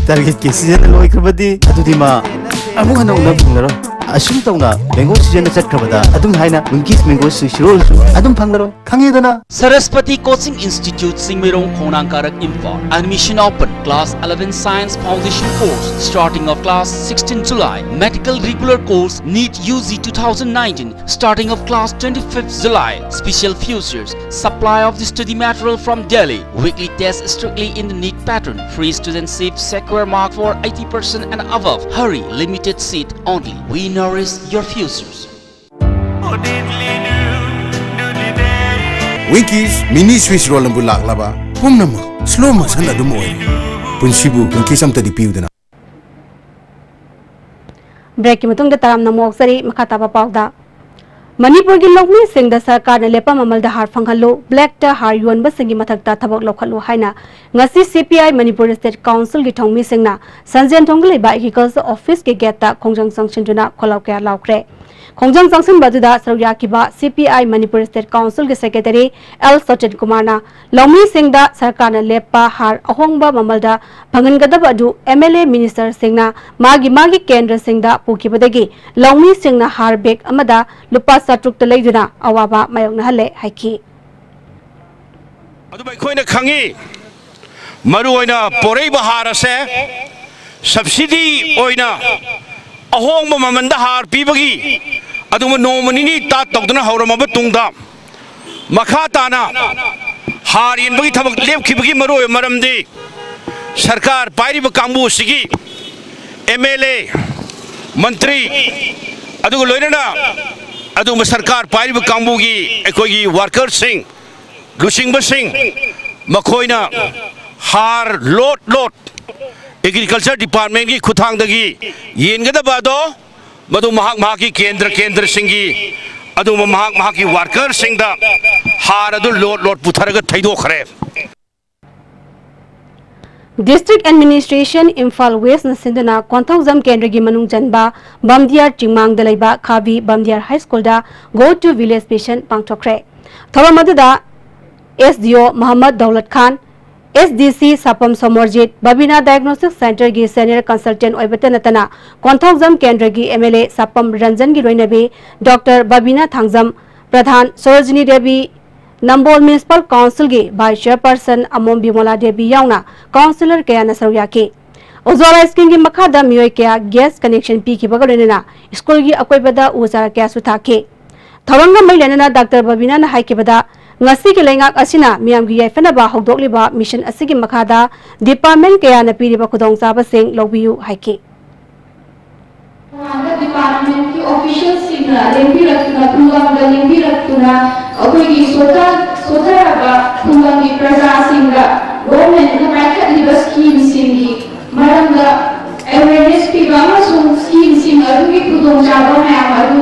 Target ꯀꯤ season ꯂꯣꯏꯈ꯭ꯔꯕꯗꯤ ꯑꯗꯨꯗꯤ ꯃꯥ ꯑꯃꯨꯛ ꯍꯟꯅ ꯎꯅꯕ ꯐꯪꯂꯔꯣꯏ꯫ ꯑꯁꯨꯝ ꯇꯧꯅ mango season ꯆꯠꯈ꯭ꯔꯕꯗ ꯑꯗꯨꯝ ꯍꯥꯏꯅ Winkies mango ꯁꯨꯏꯁꯤꯔꯣꯜꯁꯨ ꯑꯗꯨꯝ ꯐꯪꯂꯔꯣꯏ, ꯈꯪꯉꯦꯗꯅ? Saraswati Coaching Institute, Singmeirong, Khongnang Karak, Imphal. Admission open. Class eleven Science Foundation Course, starting of class sixteen July. Medical regular course, NEET U G two thousand nineteen, starting of class twenty-fifth July. Special features: supply of the study material from Delhi. Weekly test strictly in the NEET pattern. Free student seat, secure mark for eighty percent and above. Hurry, limited seat only. We nourish your futures. Winkies mini Swiss roll ꯑꯃꯕꯨ ꯂꯥꯛꯂꯕ ꯄꯨꯝꯅꯃꯛ slow motion ꯑꯗꯨꯝ ꯑꯣꯏ꯫ ꯄꯨꯟꯁꯤꯕꯨ Winkies ꯑꯝꯇꯗꯤ ꯄꯤꯌꯨꯗꯅ꯫ Break ꯀꯤ ꯃꯇꯨꯡꯗ ꯇꯔꯥꯝꯅ ꯑꯃꯨꯛ ꯑꯣꯛꯆꯔꯤ꯫ ꯃꯈꯥ ꯇꯥꯕ ꯄꯥꯎꯗ, ꯃꯅꯤꯄꯨꯔꯒꯤ ꯂꯧꯃꯤꯁꯤꯡꯗ ꯁꯔꯀꯥꯔꯅ ꯂꯦꯞꯄ ꯃꯃꯜꯗ ꯍꯥꯔ ꯐꯪꯍꯜꯂꯨ, black ꯇ ꯍꯥꯔ ꯌꯣꯟꯕꯁꯤꯡꯒꯤ ꯃꯊꯛꯇ ꯊꯕꯛ ꯂꯧꯈꯠꯂꯨ ꯍꯥꯏꯅ ꯉꯁꯤ C P I Manipur State Council ꯒꯤ ꯊꯧꯃꯤꯁꯤꯡꯅ ꯁꯟꯖꯦꯟꯊꯣꯡꯗ ꯂꯩꯕ Agriculture Office ꯀꯤ gate ꯇ ꯈꯣꯡꯖꯪ ꯆꯪꯁꯤꯟꯗꯨꯅ ꯈꯣꯜꯂꯥꯎ ꯀꯌꯥ ꯂꯥꯎꯈ꯭ꯔꯦ꯫ ꯈꯣꯡꯖꯪ ꯆꯪꯁꯤꯟꯕ ꯑꯗꯨꯗ ꯁꯔꯨꯛ ꯌꯥꯈꯤꯕ C P I Manipur State Council ꯒꯤ Secretary L ꯁꯆꯤꯟ ꯀꯨꯃꯥꯔꯅ ꯂꯧꯃꯤꯁꯤꯡꯗ ꯁꯔꯀꯥꯔꯅ ꯂꯦꯞꯄ ꯍꯥꯔ ꯑꯍꯣꯡꯕ ꯃꯃꯜꯗ ꯐꯪꯍꯟꯒꯗꯕ ꯑꯗꯨ M L A minister ꯁꯤꯡꯅ ꯃꯥꯒꯤ ꯃꯥꯒꯤ ꯀꯦꯟꯗ꯭ꯔꯁꯤꯡꯗ ꯄꯨꯈꯤꯕꯗꯒꯤ ꯂꯧꯃꯤꯁꯤꯡꯅ ꯍꯥꯔ bag ꯑꯃꯗ ꯂꯨꯄꯥ ꯆꯥꯇ꯭ꯔꯨꯛꯇ ꯂꯩꯗꯨꯅ ꯑꯋꯥꯕ ꯃꯥꯌꯣꯛꯅꯍꯜꯂꯦ ꯍꯥꯏꯈꯤ꯫ ꯑꯗꯨꯕꯨ ꯑꯩꯈꯣꯏꯅ ꯈꯪꯉꯤ, ꯃꯔꯨꯑꯣꯏꯅ ꯄꯣꯔꯛꯏꯕ ꯍꯥꯔ ꯑꯁꯦ subsidy ꯑꯣꯏꯅ ꯑꯍꯣꯡꯕ ꯃꯃꯜꯗ ꯍꯥꯔ ꯄꯤꯕꯒꯤ ꯑꯗꯨꯒꯨꯝꯕ ꯅꯣꯡꯃ ꯅꯤꯅꯤ ꯇꯥꯠ ꯇꯧꯗꯨꯅ ꯍꯧꯔꯝꯃꯕ ꯇꯨꯡꯗ, ꯃꯈꯥ ꯇꯥꯅ ꯍꯥꯔ ꯌꯦꯟꯕꯒꯤ ꯊꯕꯛ ꯂꯦꯞꯈꯤꯕꯒꯤ ꯃꯔꯨꯑꯣꯏꯕ ꯃꯔꯝꯗꯤ ꯁꯔꯀꯥꯔ ꯄꯥꯏꯔꯤꯕ ꯀꯥꯡꯕꯨ ꯑꯁꯤꯒꯤ M L A, ꯃꯟꯇ꯭ꯔꯤ, ꯑꯗꯨꯒ ꯂꯣꯏꯅꯅ ꯑꯗꯨꯒꯨꯝꯕ ꯁꯔꯀꯥꯔ ꯄꯥꯏꯔꯤꯕ ꯀꯥꯡꯕꯨꯒꯤ ꯑꯩꯈꯣꯏꯒꯤ worker ꯁꯤꯡ, ꯂꯨꯆꯤꯡꯕꯁꯤꯡ, ꯃꯈꯣꯏꯅ ꯍꯥꯔ load load Agriculture Department ꯀꯤ ꯈꯨꯠꯊꯥꯡꯗꯒꯤ ꯌꯦꯟꯒꯗꯕ ꯑꯗꯣ, ꯃꯗꯨ ꯃꯍꯥꯛ ꯃꯍꯥꯛꯀꯤ ꯀꯦꯟꯗ꯭ꯔ ꯀꯦꯟꯗ꯭ꯔꯁꯤꯡꯒꯤ ꯑꯗꯨꯒꯨꯝꯕ ꯃꯍꯥꯛ ꯃꯍꯥꯛꯀꯤ worker ꯁꯤꯡꯗ ꯍꯥꯔ ꯑꯗꯨ load load ꯄꯨꯊꯔꯒ ꯊꯩꯗꯣꯛꯈ꯭ꯔꯦ꯫ District Administration Imphal West ꯅ ꯁꯤꯟꯗꯨꯅ ꯀꯣꯟꯊꯧꯖꯝ ꯀꯦꯟꯗ꯭ꯔꯒꯤ ꯃꯅꯨꯡ ꯆꯟꯕ ꯕꯝꯗꯤꯌꯥꯔ ꯆꯤꯡꯃꯥꯡꯗ ꯂꯩꯕ ꯈꯥꯕꯤ ꯕꯝꯗꯤꯌꯥꯔ High School the Go to Village Vision ꯄꯥꯡꯊꯣꯛꯈ꯭ꯔꯦ꯫ ꯊꯧꯔꯝ ꯑꯗꯨꯗ S D O ꯃꯍꯝꯃꯗ ꯗꯧꯂꯠ ꯈꯥꯟ, ꯑꯦꯁ ꯗꯤ ꯁꯤ ꯁꯥꯄꯝ ꯁꯣꯃꯣꯔꯖꯤꯠ, ꯕꯕꯤꯅꯥ ꯗꯥꯏꯒꯅꯣꯁꯇꯤꯛ ꯁꯦꯟꯇꯔꯒꯤ ꯁꯦꯅꯤꯌꯔ ꯀꯟꯁꯜꯇꯦꯟꯠ ꯑꯣꯏꯕꯇ ꯅꯠꯇꯅ ꯀꯣꯟꯊꯧꯖꯝ ꯀꯦꯟꯗ꯭ꯔꯒꯤ ꯑꯦꯝ ꯑꯦꯜ ꯑꯦ ꯁꯥꯄꯝ ꯔꯟꯖꯟꯒꯤ ꯂꯣꯏꯅꯕꯤ ꯗꯣꯛꯇꯔ ꯕꯕꯤꯅꯥ ꯊꯥꯡꯖꯝ, ꯄ꯭ꯔꯙꯥꯟ ꯁꯣꯔꯣꯖꯤꯅꯤ ꯗꯦꯕꯤ, ꯅꯝꯕꯣꯜ ꯃ꯭ꯌꯨꯅꯤꯁꯤꯄꯥꯜ ꯀꯥꯎꯟꯁꯤꯜꯒꯤ ꯚꯥꯏꯁ ꯆꯦꯌꯔꯄꯔꯁꯟ ꯑꯃꯣꯝ ꯕꯤꯃꯣꯂꯥ ꯗꯦꯕꯤ ꯌꯥꯎꯅ ꯀꯥꯎꯟꯁꯤꯂꯔ ꯀꯌꯥꯅ ꯁꯔꯨꯛ ꯌꯥꯈꯤ꯫ ꯎꯖ꯭ꯋꯥꯂꯥ ꯁ꯭ꯀꯤꯝꯒꯤ ꯃꯈꯥꯗ ꯃꯤꯑꯣꯏ ꯀꯌꯥ ꯒ꯭ꯌꯥꯁ ꯀꯅꯦꯛꯁꯟ ꯄꯤꯈꯤꯕꯒ ꯂꯣꯏꯅꯅ ꯁ꯭ꯀꯨꯜꯒꯤ ꯑꯀꯣꯏꯕꯗ ꯎ ꯆꯥꯔꯥ ꯀꯌꯥꯁꯨ ꯊꯥꯈꯤ꯫ ꯊꯧꯔꯝꯒ ꯃꯔꯤ ꯂꯩꯅꯅ ꯗꯥꯛꯇꯔ ꯕꯕꯤꯅꯥꯅ ꯍꯥꯏꯈꯤꯕꯗ, ꯉꯁꯤꯒꯤ ꯂꯩꯉꯥꯛ ꯑꯁꯤꯅ ꯃꯤꯌꯥꯝꯒꯤ ꯌꯥꯏꯐꯅꯕ ꯍꯧꯗꯣꯛꯂꯤꯕ ꯃꯤꯁꯟ ꯑꯁꯤꯒꯤ ꯃꯈꯥꯗ ꯗꯤꯄꯥꯔꯠꯃꯦꯟꯠ ꯀꯌꯥꯅ ꯄꯤꯔꯤꯕ ꯈꯨꯗꯣꯡꯆꯥꯕꯁꯤꯡ ꯂꯧꯕꯤꯌꯨ ꯍꯥꯏꯈꯤ꯫ ꯇꯣꯉꯥꯟꯕ ꯗꯤꯄꯥꯔꯠꯃꯦꯟꯠꯀꯤ ꯑꯣꯐꯤꯁꯤꯌꯦꯜꯁꯤꯡꯅ ꯂꯦꯡꯕꯤꯔꯛꯇꯨꯅ, ꯈꯨꯡꯒꯪꯗ ꯂꯦꯡꯕꯤꯔꯛꯇꯨꯅ, ꯑꯩꯈꯣꯏꯒꯤ ꯁꯣꯊ-, ꯁꯣꯊꯔꯕ ꯈꯨꯡꯒꯪꯒꯤ ꯄ꯭ꯔꯖꯥꯁꯤꯡꯗ ꯒꯣꯔꯃꯦꯟꯠꯅ ꯄꯥꯏꯈꯠꯂꯤꯕ ꯁ꯭ꯀꯤꯝꯁꯤꯡꯒꯤ ꯃꯔꯝꯗ ꯑꯦꯋꯦꯔꯅꯦꯁ ꯄꯤꯕ ꯑꯃꯁꯨꯡ ꯁ꯭ꯀꯤꯝꯁꯤꯡ ꯑꯗꯨꯒꯤ ꯈꯨꯗꯣꯡꯆꯥꯕ ꯃꯌꯥꯝ ꯑꯗꯨ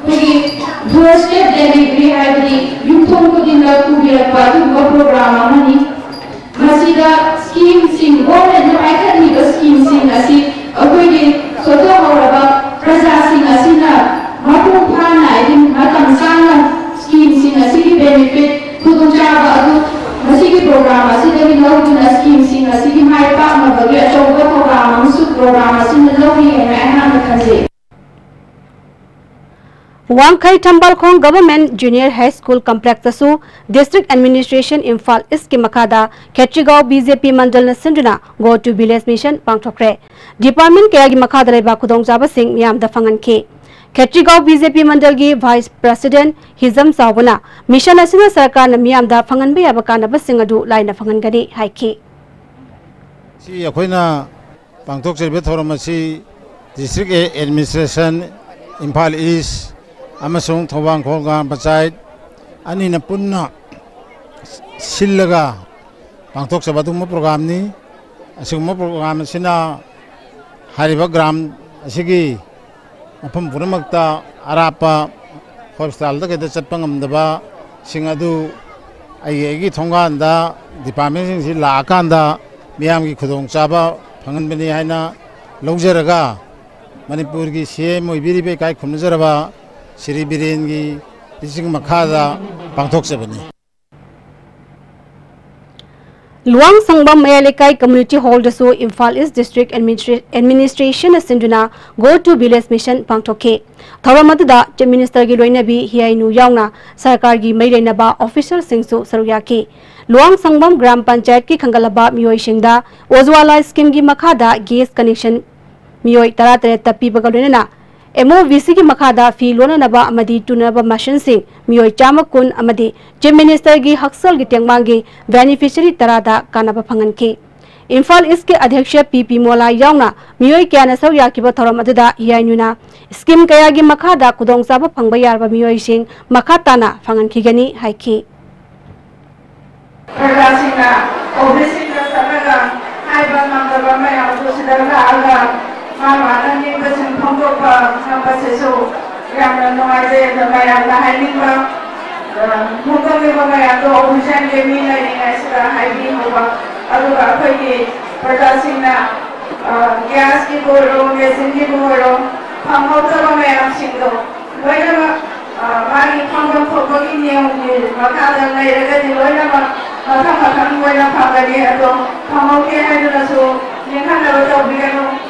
ꯑꯩꯈꯣꯏꯒꯤ ꯗꯣꯔ ꯁ꯭ꯇꯦꯞ ꯗꯦꯂꯤꯚꯔꯤ, ꯍꯥꯏꯕꯗꯤ ꯌꯨꯝꯊꯣꯡ ꯈꯨꯗꯤꯡꯗ ꯄꯨꯕꯤꯔꯛꯄ ꯑꯗꯨꯒꯨꯝꯕ ꯄ꯭ꯔꯣꯒ꯭ꯔꯥꯝ ꯑꯃꯅꯤ꯫ ꯃꯁꯤꯗ ꯁ꯭ꯀꯤꯝꯁꯤꯡ, ꯒꯣꯔꯃꯦꯟꯠꯅ ꯄꯥꯏꯈꯠꯂꯤꯕ ꯁ꯭ꯀꯤꯝꯁꯤꯡ ꯑꯁꯤ ꯑꯩꯈꯣꯏꯒꯤ ꯁꯣꯊꯍꯧꯔꯕ ꯄ꯭ꯔꯖꯥꯁꯤꯡ ꯑꯁꯤꯅ ꯃꯄꯨꯡ ꯐꯥꯅ, ꯍꯥꯏꯗꯤ ꯃꯇꯝ ꯆꯥꯅ ꯁ꯭ꯀꯤꯝꯁꯤꯡ ꯑꯁꯤꯒꯤ ꯕꯦꯅꯤꯐꯤꯠ, ꯈꯨꯗꯣꯡꯆꯥꯕ ꯑꯗꯨ ꯃꯁꯤꯒꯤ ꯄ꯭ꯔꯣꯒ꯭ꯔꯥꯝ ꯑꯁꯤꯗꯒꯤ ꯂꯧꯗꯨꯅ ꯁ꯭ꯀꯤꯝꯁꯤꯡ ꯑꯁꯤꯒꯤ ꯃꯥꯏ ꯄꯥꯛꯅꯕꯒꯤ ꯑꯆꯧꯕ ꯊꯧꯗꯥꯡ ꯑꯃꯁꯨ ꯄ꯭ꯔꯣꯒ꯭ꯔꯥꯝ ꯑꯁꯤꯅ ꯂꯧꯔꯤ ꯍꯥꯏꯅ ꯑꯩꯍꯥꯛꯅ ꯈꯟꯖꯩ꯫ ꯋꯥꯡꯈꯩ ꯊꯝꯕꯥꯜꯈꯣꯡ ꯒꯚꯔꯟꯃꯦꯟꯠ ꯖꯨꯅꯤꯌꯔ ꯍꯥꯏ ꯁ꯭ꯀꯨꯜ ꯀꯝꯄ꯭ꯂꯦꯛꯁꯇꯁꯨ ꯗꯤꯁꯇ꯭ꯔꯤꯛ ꯑꯦꯗꯃꯤꯅꯤꯁꯇ꯭ꯔꯦꯁꯟ ꯏꯝꯐꯥꯜ ꯏꯁꯀꯤ ꯃꯈꯥꯗ ꯈꯦꯇ꯭ꯔꯤꯒꯥꯎ ꯕꯤ ꯖꯦ ꯄꯤ ꯃꯟꯗꯜꯅ ꯁꯤꯟꯗꯨꯅ Go to Village Mission ꯄꯥꯡꯊꯣꯛꯈ꯭ꯔꯦ꯫ ꯗꯤꯄꯥꯔꯠꯃꯦꯟꯠ ꯀꯌꯥꯒꯤ ꯃꯈꯥꯗ ꯂꯩꯕ ꯈꯨꯗꯣꯡꯆꯥꯕꯁꯤꯡ ꯃꯤꯌꯥꯝꯗ ꯐꯪꯍꯟꯈꯤ꯫ ꯈꯦꯇ꯭ꯔꯤꯒꯥꯎ ꯕꯤ ꯖꯦ ꯄꯤ ꯃꯟꯗꯜꯒꯤ ꯚꯥꯏꯁ ꯄ꯭ꯔꯦꯁꯤꯗꯦꯟꯠ ꯍꯤꯖꯝ ꯆꯥꯎꯕꯅ ꯃꯤꯁꯟ ꯑꯁꯤꯅ ꯁꯔꯀꯥꯔꯅ ꯃꯤꯌꯥꯝꯗ ꯐꯪꯍꯟꯕ ꯌꯥꯕ ꯀꯥꯟꯅꯕꯁꯤꯡ ꯑꯗꯨ ꯂꯥꯏꯅ ꯐꯪꯍꯟꯒꯅꯤ ꯍꯥꯏꯈꯤ꯫ ꯁꯤ ꯑꯩꯈꯣꯏꯅ ꯄꯥꯡꯊꯣꯛꯆꯔꯤꯕ ꯊꯧꯔꯝ ꯑꯁꯤ ꯗꯤꯁꯇ꯭ꯔꯤꯛ ꯑꯦꯗꯃꯤꯅꯤꯁꯇ꯭ꯔꯦꯁꯟ, ꯏꯝꯐꯥꯜ ꯏꯁ ꯑꯃꯁꯨꯡ ꯊꯧꯕꯥꯜ ꯈꯣꯡ ꯒ꯭ꯔꯥꯝ ꯄꯟꯆꯥꯌꯠ ꯑꯅꯤꯅ ꯄꯨꯟꯅ ꯁꯤꯜꯂꯒ ꯄꯥꯡꯊꯣꯛꯆꯕ ꯑꯗꯨꯒꯨꯝꯕ ꯄ꯭ꯔꯣꯒ꯭ꯔꯥꯝꯅꯤ꯫ ꯑꯁꯤꯒꯨꯝꯕ ꯄ꯭ꯔꯣꯒ꯭ꯔꯥꯝ ꯑꯁꯤꯅ ꯍꯥꯏꯔꯤꯕ ꯒ꯭ꯔꯥꯝ ꯑꯁꯤꯒꯤ ꯃꯐꯝ ꯄꯨꯝꯅꯃꯛꯇ ꯑꯔꯥꯞꯄ ꯍꯣꯁꯄꯤꯇꯥꯜꯗ ꯀꯩꯗ ꯆꯠꯄ ꯉꯝꯗꯕꯁꯤꯡ ꯑꯗꯨ ꯑꯩꯒꯤ, ꯑꯩꯒꯤ ꯊꯣꯡꯒꯥꯟꯗ ꯗꯤꯄꯥꯔꯠꯃꯦꯟꯁꯤꯡꯁꯤ ꯂꯥꯛꯑꯀꯥꯟꯗ ꯃꯤꯌꯥꯝꯒꯤ ꯈꯨꯗꯣꯡꯆꯥꯕ ꯐꯪꯍꯟꯕꯅꯤ ꯍꯥꯏꯅ ꯂꯧꯖꯔꯒ, ꯃꯅꯤꯄꯨꯔꯒꯤ ꯁꯤ ꯑꯦꯝ ꯑꯣꯏꯕꯤꯔꯤꯕ ꯏꯀꯥꯏ ꯈꯨꯝꯅꯖꯔꯕ ꯁ꯭ꯔꯤ ꯕꯤꯔꯦꯟꯒꯤ ꯂꯨꯆꯤꯡ ꯃꯈꯥꯗ ꯄꯥꯡꯊꯣꯛꯆꯕꯅꯤ꯫ ꯂꯨꯋꯥꯡꯁꯪꯕꯝ ꯃꯌꯥꯏ ꯂꯩꯀꯥꯏ Community Hall ꯗꯁꯨ Imphal East District Administra-, Administration ꯅ ꯁꯤꯟꯗꯨꯅ Go to Village Mission ꯄꯥꯡꯊꯣꯛꯈꯤ꯫ ꯊꯧꯔꯝ ꯑꯗꯨꯗ Chief Minister ꯒꯤ ꯂꯣꯏꯅꯕꯤ ꯍꯤꯌꯥꯏꯅꯨ ꯌꯥꯎꯅ ꯁꯔꯀꯥꯔꯒꯤ ꯃꯔꯤ ꯂꯩꯅꯕ official ꯁꯤꯡꯁꯨ ꯁꯔꯨꯛ ꯌꯥꯈꯤ꯫ ꯂꯨꯋꯥꯡꯁꯪꯕꯝ ꯒ꯭ꯔꯥꯝ ꯄꯟꯆꯥꯌꯠꯀꯤ ꯈꯟꯒꯠꯂꯕ ꯃꯤꯑꯣꯏꯁꯤꯡꯗ ꯎꯖꯋꯥꯂꯥ scheme ꯒꯤ ꯃꯈꯥꯗ gas connection ꯃꯤꯑꯣꯏ ꯇꯔꯥꯇꯔꯦꯠꯇ ꯄꯤꯕꯒ ꯂꯣꯏꯅꯅ M O V C ꯒꯤ ꯃꯈꯥꯗ ꯐꯤ ꯂꯣꯟꯅꯅꯕ ꯑꯃꯗꯤ ꯇꯨꯅꯅꯕ machine ꯁꯤꯡ ꯃꯤꯑꯣꯏ ꯆꯥꯝꯃ ꯀꯨꯟ ꯑꯃꯗꯤ Chief Minister ꯒꯤ ꯍꯛꯁꯦꯜꯒꯤ ꯇꯦꯡꯕꯥꯡꯒꯤ beneficiary ꯇꯔꯥꯗ ꯀꯥꯟꯅꯕ ꯐꯪꯍꯟꯈꯤ꯫ ꯏꯝꯐꯥꯜ ꯏꯁꯀꯤ ꯑꯙ꯭ꯌꯛꯁ ꯄꯤ ꯄꯤ ꯃꯣꯂꯥ ꯌꯥꯎꯅ ꯃꯤꯑꯣꯏ ꯀꯌꯥꯅ ꯁꯔꯨꯛ ꯌꯥꯈꯤꯕ ꯊꯧꯔꯝ ꯑꯗꯨꯗ ꯍꯤꯌꯥꯏꯅꯨꯅ scheme ꯀꯌꯥꯒꯤ ꯃꯈꯥꯗ ꯈꯨꯗꯣꯡꯆꯥꯕ ꯐꯪꯕ ꯌꯥꯔꯕ ꯃꯤꯑꯣꯏꯁꯤꯡ ꯃꯈꯥ ꯇꯥꯅ ꯐꯪꯍꯟꯈꯤꯒꯅꯤ ꯍꯥꯏꯈꯤ꯫ ꯄ꯭ꯔꯖꯥꯁꯤꯡꯅ ꯑꯣꯐꯤꯁꯁꯤꯡꯗ ꯆꯠꯂꯒ ꯍꯥꯏꯕ ꯉꯝꯗꯕ ꯃꯌꯥꯝꯗꯨ ꯁꯤꯗ ꯂꯥꯛꯑꯒ ꯃꯥ ꯃꯥꯅ ꯅꯤꯡꯕꯁꯤꯡ ꯐꯣꯡꯗꯣꯛꯄ ꯉꯝꯕꯁꯤꯁꯨ ꯌꯥꯝꯅ ꯅꯨꯡꯉꯥꯏꯖꯩ꯫ ꯑꯗꯣ ꯃꯌꯥꯝꯅ ꯍꯥꯏꯅꯤꯡꯕ, ꯑ, ꯐꯣꯡꯗꯣꯛꯅꯤꯡꯕ ꯃꯌꯥꯝꯗꯣ ꯑꯣꯐꯤꯁꯤꯌꯦꯜꯒꯤ ꯃꯤ ꯂꯩꯔꯤꯉꯩꯁꯤꯗ ꯍꯥꯏꯕꯤꯍꯧꯕ꯫ ꯑꯗꯨꯒ ꯑꯩꯈꯣꯏꯒꯤ ꯄ꯭ꯔꯖꯥꯁꯤꯡꯅ, ꯑ, ꯒ꯭ꯌꯥꯁꯀꯤꯕꯨ ꯑꯣꯏꯔꯣ, ꯃꯦꯆꯤꯟꯒꯤꯕꯨ ꯑꯣꯏꯔꯣ, ꯐꯪꯍꯧꯗꯕ ꯃꯌꯥꯝꯁꯤꯡꯗꯣ ꯂꯣꯏꯅꯃꯛ, ꯑ, ꯃꯥꯒꯤ ꯐꯪꯐꯝ ꯊꯣꯛꯄꯒꯤ ꯅꯤꯌꯣꯝꯒꯤ ꯃꯈꯥꯗ ꯂꯩꯔꯒꯗꯤ ꯂꯣꯏꯅꯃꯛ ꯃꯊꯪ ꯃꯊꯪ ꯑꯣꯏꯅ ꯐꯪꯒꯅꯤ꯫ ꯑꯗꯣ ꯐꯪꯍꯧꯗꯦ ꯍꯥꯏꯗꯨꯅꯁꯨ ꯅꯤꯡꯍꯟꯅꯕ ꯇꯧꯕꯤꯒꯅꯨ꯫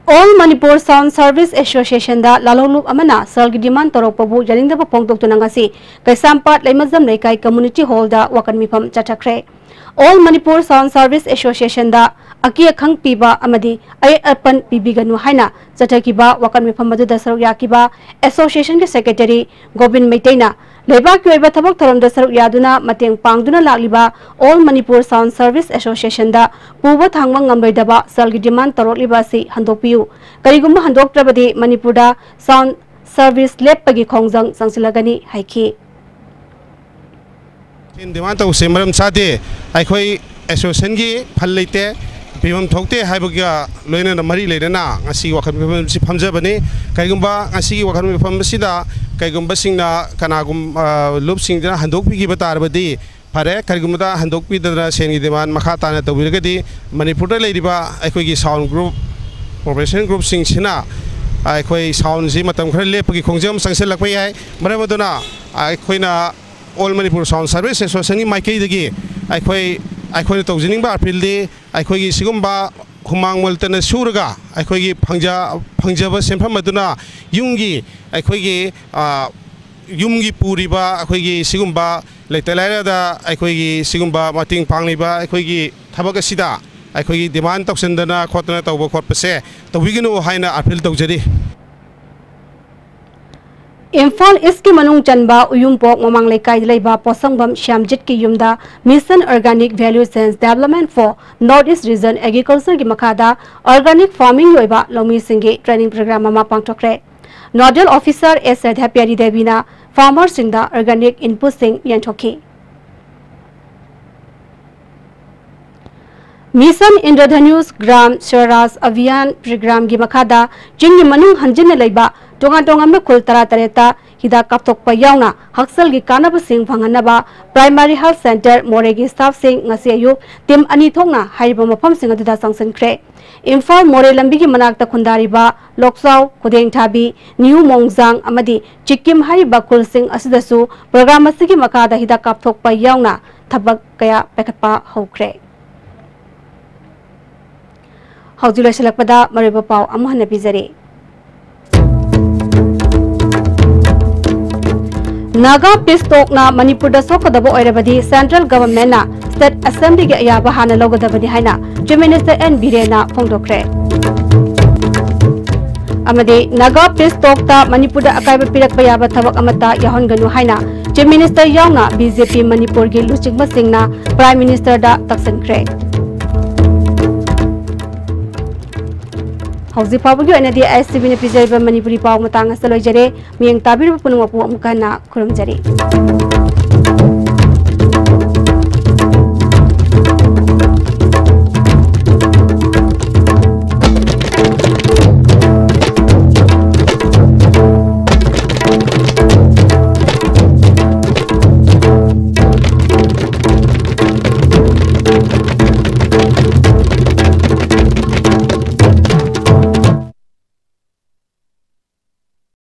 All Manipur Sound Service Association ꯗ ꯂꯥꯂꯣꯡꯂꯨꯞ ꯑꯃꯅ ꯁꯦꯜꯒꯤ demand ꯇꯧꯔꯛꯄꯕꯨ ꯌꯥꯅꯤꯡꯗꯕ ꯐꯣꯡꯗꯣꯛꯇꯨꯅ ꯉꯁꯤ ꯀꯩꯁꯥꯝꯄꯥꯠ ꯂꯩꯃꯖꯝ ꯂꯩꯀꯥꯏ Community Hall ꯗ ꯋꯥꯀꯠ ꯃꯤꯐꯝ ꯆꯠꯊꯈ꯭ꯔꯦ꯫ All Manipur Sound Service Association ꯗ ꯑꯀꯤ ꯑꯈꯪ ꯄꯤꯕ ꯑꯃꯗꯤ ꯑꯌꯦꯠ ꯑꯄꯟ ꯄꯤꯕꯤꯒꯅꯨ ꯍꯥꯏꯅ ꯆꯠꯊꯈꯤꯕ ꯋꯥꯀꯠ ꯃꯤꯐꯝ ꯑꯗꯨꯗ ꯁꯔꯨꯛ ꯌꯥꯈꯤꯕ association ꯒꯤ secretary ꯒꯣꯕꯤꯟ ꯃꯩꯇꯩꯅ ꯂꯩꯕꯥꯛꯀꯤ ꯑꯣꯏꯕ ꯊꯕꯛ ꯊꯧꯔꯝꯗ ꯁꯔꯨꯛ ꯌꯥꯗꯨꯅ ꯃꯇꯦꯡ ꯄꯥꯡꯗꯨꯅ ꯂꯥꯛꯂꯤꯕ All Manipur Sound Service Association ꯗ ꯄꯨꯕ ꯊꯥꯡꯕ ꯉꯝꯂꯣꯏꯗꯕ ꯁꯦꯜꯒꯤ demand ꯇꯧꯔꯛꯂꯤꯕ ꯑꯁꯤ ꯍꯟꯗꯣꯛꯄꯤꯌꯨ꯫ ꯀꯔꯤꯒꯨꯝꯕ ꯍꯟꯗꯣꯛꯇ꯭ꯔꯕꯗꯤ ꯃꯅꯤꯄꯨꯔꯗ sound service ꯂꯦꯞꯄꯒꯤ ꯈꯣꯡꯖꯪ ꯆꯪꯁꯤꯜꯂꯒꯅꯤ ꯍꯥꯏꯈꯤ꯫ Demand ꯇꯧꯁꯦ ꯃꯔꯝ ꯆꯥꯗꯦ꯫ ꯑꯩꯈꯣꯏ association ꯒꯤ ꯐꯜ ꯂꯩꯇꯦ, ꯄꯤꯐꯝ ꯊꯣꯛꯇꯦ ꯍꯥꯏꯕꯒ ꯂꯣꯏꯅꯅ ꯃꯔꯤ ꯂꯩꯅꯅ ꯉꯁꯤ ꯋꯥꯀꯠ ꯃꯤꯐꯝ ꯑꯁꯤ ꯐꯝꯖꯕꯅꯤ꯫ ꯀꯔꯤꯒꯨꯝꯕ ꯉꯁꯤꯒꯤ ꯋꯥꯀꯠ ꯃꯤꯐꯝ ꯑꯁꯤꯗ ꯀꯔꯤꯒꯨꯝꯕꯁꯤꯡꯅ ꯀꯅꯥꯒꯨꯝ-, ꯑ, ꯂꯨꯞꯁꯤꯡꯗꯨꯅ ꯍꯟꯗꯣꯛꯄꯤꯈꯤꯕ ꯇꯥꯔꯕꯗꯤ ꯐꯔꯦ, ꯀꯔꯤꯒꯨꯝꯕꯗ ꯍꯟꯗꯣꯛꯄꯤꯗꯅ ꯁꯦꯟꯒꯤ demand ꯃꯈꯥ ꯇꯥꯅ ꯇꯧꯕꯤꯔꯒꯗꯤ ꯃꯅꯤꯄꯨꯔꯗ ꯂꯩꯔꯤꯕ ꯑꯩꯈꯣꯏꯒꯤ sound group, professional group ꯁꯤꯡꯁꯤꯅ ꯑꯩꯈꯣꯏ sound ꯁꯤ ꯃꯇꯝ ꯈꯔ ꯂꯦꯞꯄꯒꯤ ꯈꯣꯡꯖꯪ ꯑꯃ ꯆꯪꯁꯤꯜꯂꯛꯄ ꯌꯥꯏ꯫ ꯃꯔꯝ ꯑꯗꯨꯅ ꯑꯩꯈꯣꯏꯅ All Manipur Sound Service Associationꯒꯤ ꯃꯥꯏꯀꯩꯗꯒꯤ ꯑꯩꯈꯣꯏ, ꯑꯩꯈꯣꯏꯅ ꯇꯧꯖꯅꯤꯡꯕ appealꯗꯤ, ꯑꯩꯈꯣꯏꯒꯤ ꯁꯤꯒꯨꯝꯕ ꯍꯨꯃꯥꯡ ꯃꯟꯇꯅ ꯁꯨꯔꯒ ꯑꯩꯈꯣꯏꯒꯤ ꯐꯪꯖ-, ꯐꯪꯖꯕ ꯁꯦꯟꯐꯝ ꯑꯗꯨꯅ ꯌꯨꯝꯒꯤ, ꯑꯩꯈꯣꯏꯒꯤ, ꯑ, ꯌꯨꯝꯒꯤ ꯄꯨꯔꯤꯕ ꯑꯩꯈꯣꯏꯒꯤ ꯁꯤꯒꯨꯝꯕ ꯂꯩꯇ ꯂꯥꯏꯔꯗ ꯑꯩꯈꯣꯏꯒꯤ ꯁꯤꯒꯨꯝꯕ ꯃꯇꯦꯡ ꯄꯥꯡꯂꯤꯕ ꯑꯩꯈꯣꯏꯒꯤ ꯊꯕꯛ ꯑꯁꯤꯗ ꯑꯩꯈꯣꯏꯒꯤ demand ꯇꯧꯁꯤꯟꯗꯅ ꯈꯣꯠꯇꯅ ꯇꯧꯕ ꯈꯣꯠꯄꯁꯦ ꯇꯧꯕꯤꯒꯅꯨ ꯍꯥꯏꯅ appeal ꯇꯧꯖꯔꯤ꯫ ꯏꯝꯐꯥꯜ ꯏꯁꯀꯤ ꯃꯅꯨꯡ ꯆꯟꯕ ꯎꯌꯨꯝꯄꯣꯛ ꯃꯃꯥꯡ ꯂꯩꯀꯥꯏꯗ ꯂꯩꯕ ꯄꯣꯠꯁꯪꯕꯝ ꯁ꯭ꯌꯥꯝꯖꯤꯠꯀꯤ ꯌꯨꯝꯗ Mission Organic Value Chains Development for North East Region Agricultureꯒꯤ ꯃꯈꯥꯗ organic farmingꯒꯤ ꯑꯣꯏꯕ ꯂꯧꯃꯤꯁꯤꯡꯒꯤ training program ꯑꯃ ꯄꯥꯡꯊꯣꯛꯈ꯭ꯔꯦ꯫ Nodal Officer S ꯁꯗ꯭ꯌꯄ꯭ꯌꯥꯔꯤ ꯗꯦꯕꯤꯅ farmerꯁꯤꯡꯗ organic inputꯁꯤꯡ ꯌꯦꯟꯊꯣꯛꯈꯤ꯫ Mission Indradhanush Gram Swaraj Abhiyan programꯒꯤ ꯃꯈꯥꯗ ꯆꯤꯡꯒꯤ ꯃꯅꯨꯡ ꯍꯟꯖꯤꯟꯅ ꯂꯩꯕ ꯇꯣꯉꯥꯟ ꯇꯣꯉꯥꯟꯕ ꯈꯨꯜ ꯇꯔꯥꯇꯔꯦꯠꯇ ꯍꯤꯗꯥꯛ ꯀꯥꯞꯊꯣꯛꯄ ꯌꯥꯎꯅ ꯍꯛꯁꯦꯜꯒꯤ ꯀꯥꯟꯅꯕꯁꯤꯡ ꯐꯪꯍꯟꯅꯕ Primary Health Centre ꯃꯣꯔꯦꯒꯤ staffꯁꯤꯡ ꯉꯁꯤ ꯑꯌꯨꯛ team ꯑꯅꯤ ꯊꯣꯛꯅ ꯍꯥꯏꯔꯤꯕ ꯃꯐꯝꯁꯤꯡ ꯑꯗꯨꯗ ꯆꯪꯁꯤꯟꯈ꯭ꯔꯦ꯫ ꯏꯝꯐꯥꯜ ꯃꯣꯔꯦ ꯂꯝꯕꯤꯒꯤ ꯃꯅꯥꯛꯇ ꯈꯨꯟꯗꯥꯔꯤꯕ ꯂꯣꯛꯆꯥꯎ, ꯈꯨꯗꯦꯡꯊꯥꯕꯤ, ꯅ꯭ꯌꯨ ꯃꯣꯡꯖꯥꯡ ꯑꯃꯗꯤ ꯆꯤꯛꯀꯤꯝ ꯍꯥꯏꯔꯤꯕ ꯈꯨꯜꯁꯤꯡ ꯑꯁꯤꯗꯁꯨ program ꯑꯁꯤꯒꯤ ꯃꯈꯥꯗ ꯍꯤꯗꯥꯛ ꯀꯥꯞꯊꯣꯛꯄ ꯌꯥꯎꯅ ꯊꯕꯛ ꯀꯌꯥ ꯄꯥꯏꯈꯠꯄ ꯍꯧꯈ꯭ꯔꯦ꯫ ꯍꯧꯖꯤꯛ ꯂꯣꯏꯁꯤꯜꯂꯛꯄꯗ ꯃꯔꯨꯑꯣꯏꯕ ꯄꯥꯎ ꯑꯃꯨꯛ ꯍꯟꯅ ꯄꯤꯖꯔꯤ꯫ ꯅꯥꯒꯥ peace talkꯅ ꯃꯅꯤꯄꯨꯔꯗ ꯁꯣꯛꯀꯗꯕ ꯑꯣꯏꯔꯕꯗꯤ central governmentꯅ state assemblyꯒꯤ ꯑꯌꯥꯕ ꯍꯥꯟꯅ ꯂꯧꯒꯗꯕꯅꯤ ꯍꯥꯏꯅ Chief Minister N ꯕꯤꯔꯦꯟꯅ ꯐꯣꯡꯗꯣꯛꯈ꯭ꯔꯦ꯫ ꯑꯃꯗꯤ ꯅꯥꯒꯥ peace talkꯇ ꯃꯅꯤꯄꯨꯔꯗ ꯑꯀꯥꯏꯕ ꯄꯤꯔꯛꯄ ꯌꯥꯕ ꯊꯕꯛ ꯑꯃꯠꯇ ꯌꯥꯎꯍꯟꯒꯅꯨ ꯍꯥꯏꯅ Chief Minister ꯌꯥꯎꯅ BJP ꯃꯅꯤꯄꯨꯔꯒꯤ ꯂꯨꯆꯤꯡꯕꯁꯤꯡꯅ Prime Ministerꯗ ꯇꯛꯁꯤꯟꯈ꯭ꯔꯦ꯫ ꯍꯧꯖꯤꯛ ꯐꯥꯎꯕꯒꯤ ꯑꯣꯏꯅꯗꯤ ISTVꯅ ꯄꯤꯖꯔꯤꯕ ꯃꯅꯤꯄꯨꯔꯤ ꯄꯥꯎ ꯃꯇꯥꯡ ꯑꯁꯤꯗ ꯂꯣꯏꯖꯔꯦ꯫ ꯃꯤꯠꯌꯦꯡ ꯇꯥꯕꯤꯔꯤꯕ ꯄꯨꯝꯅꯃꯛꯄꯨ ꯑꯃꯨꯛ ꯍꯟꯅ ꯈꯨꯔꯨꯝꯖꯔꯤ꯫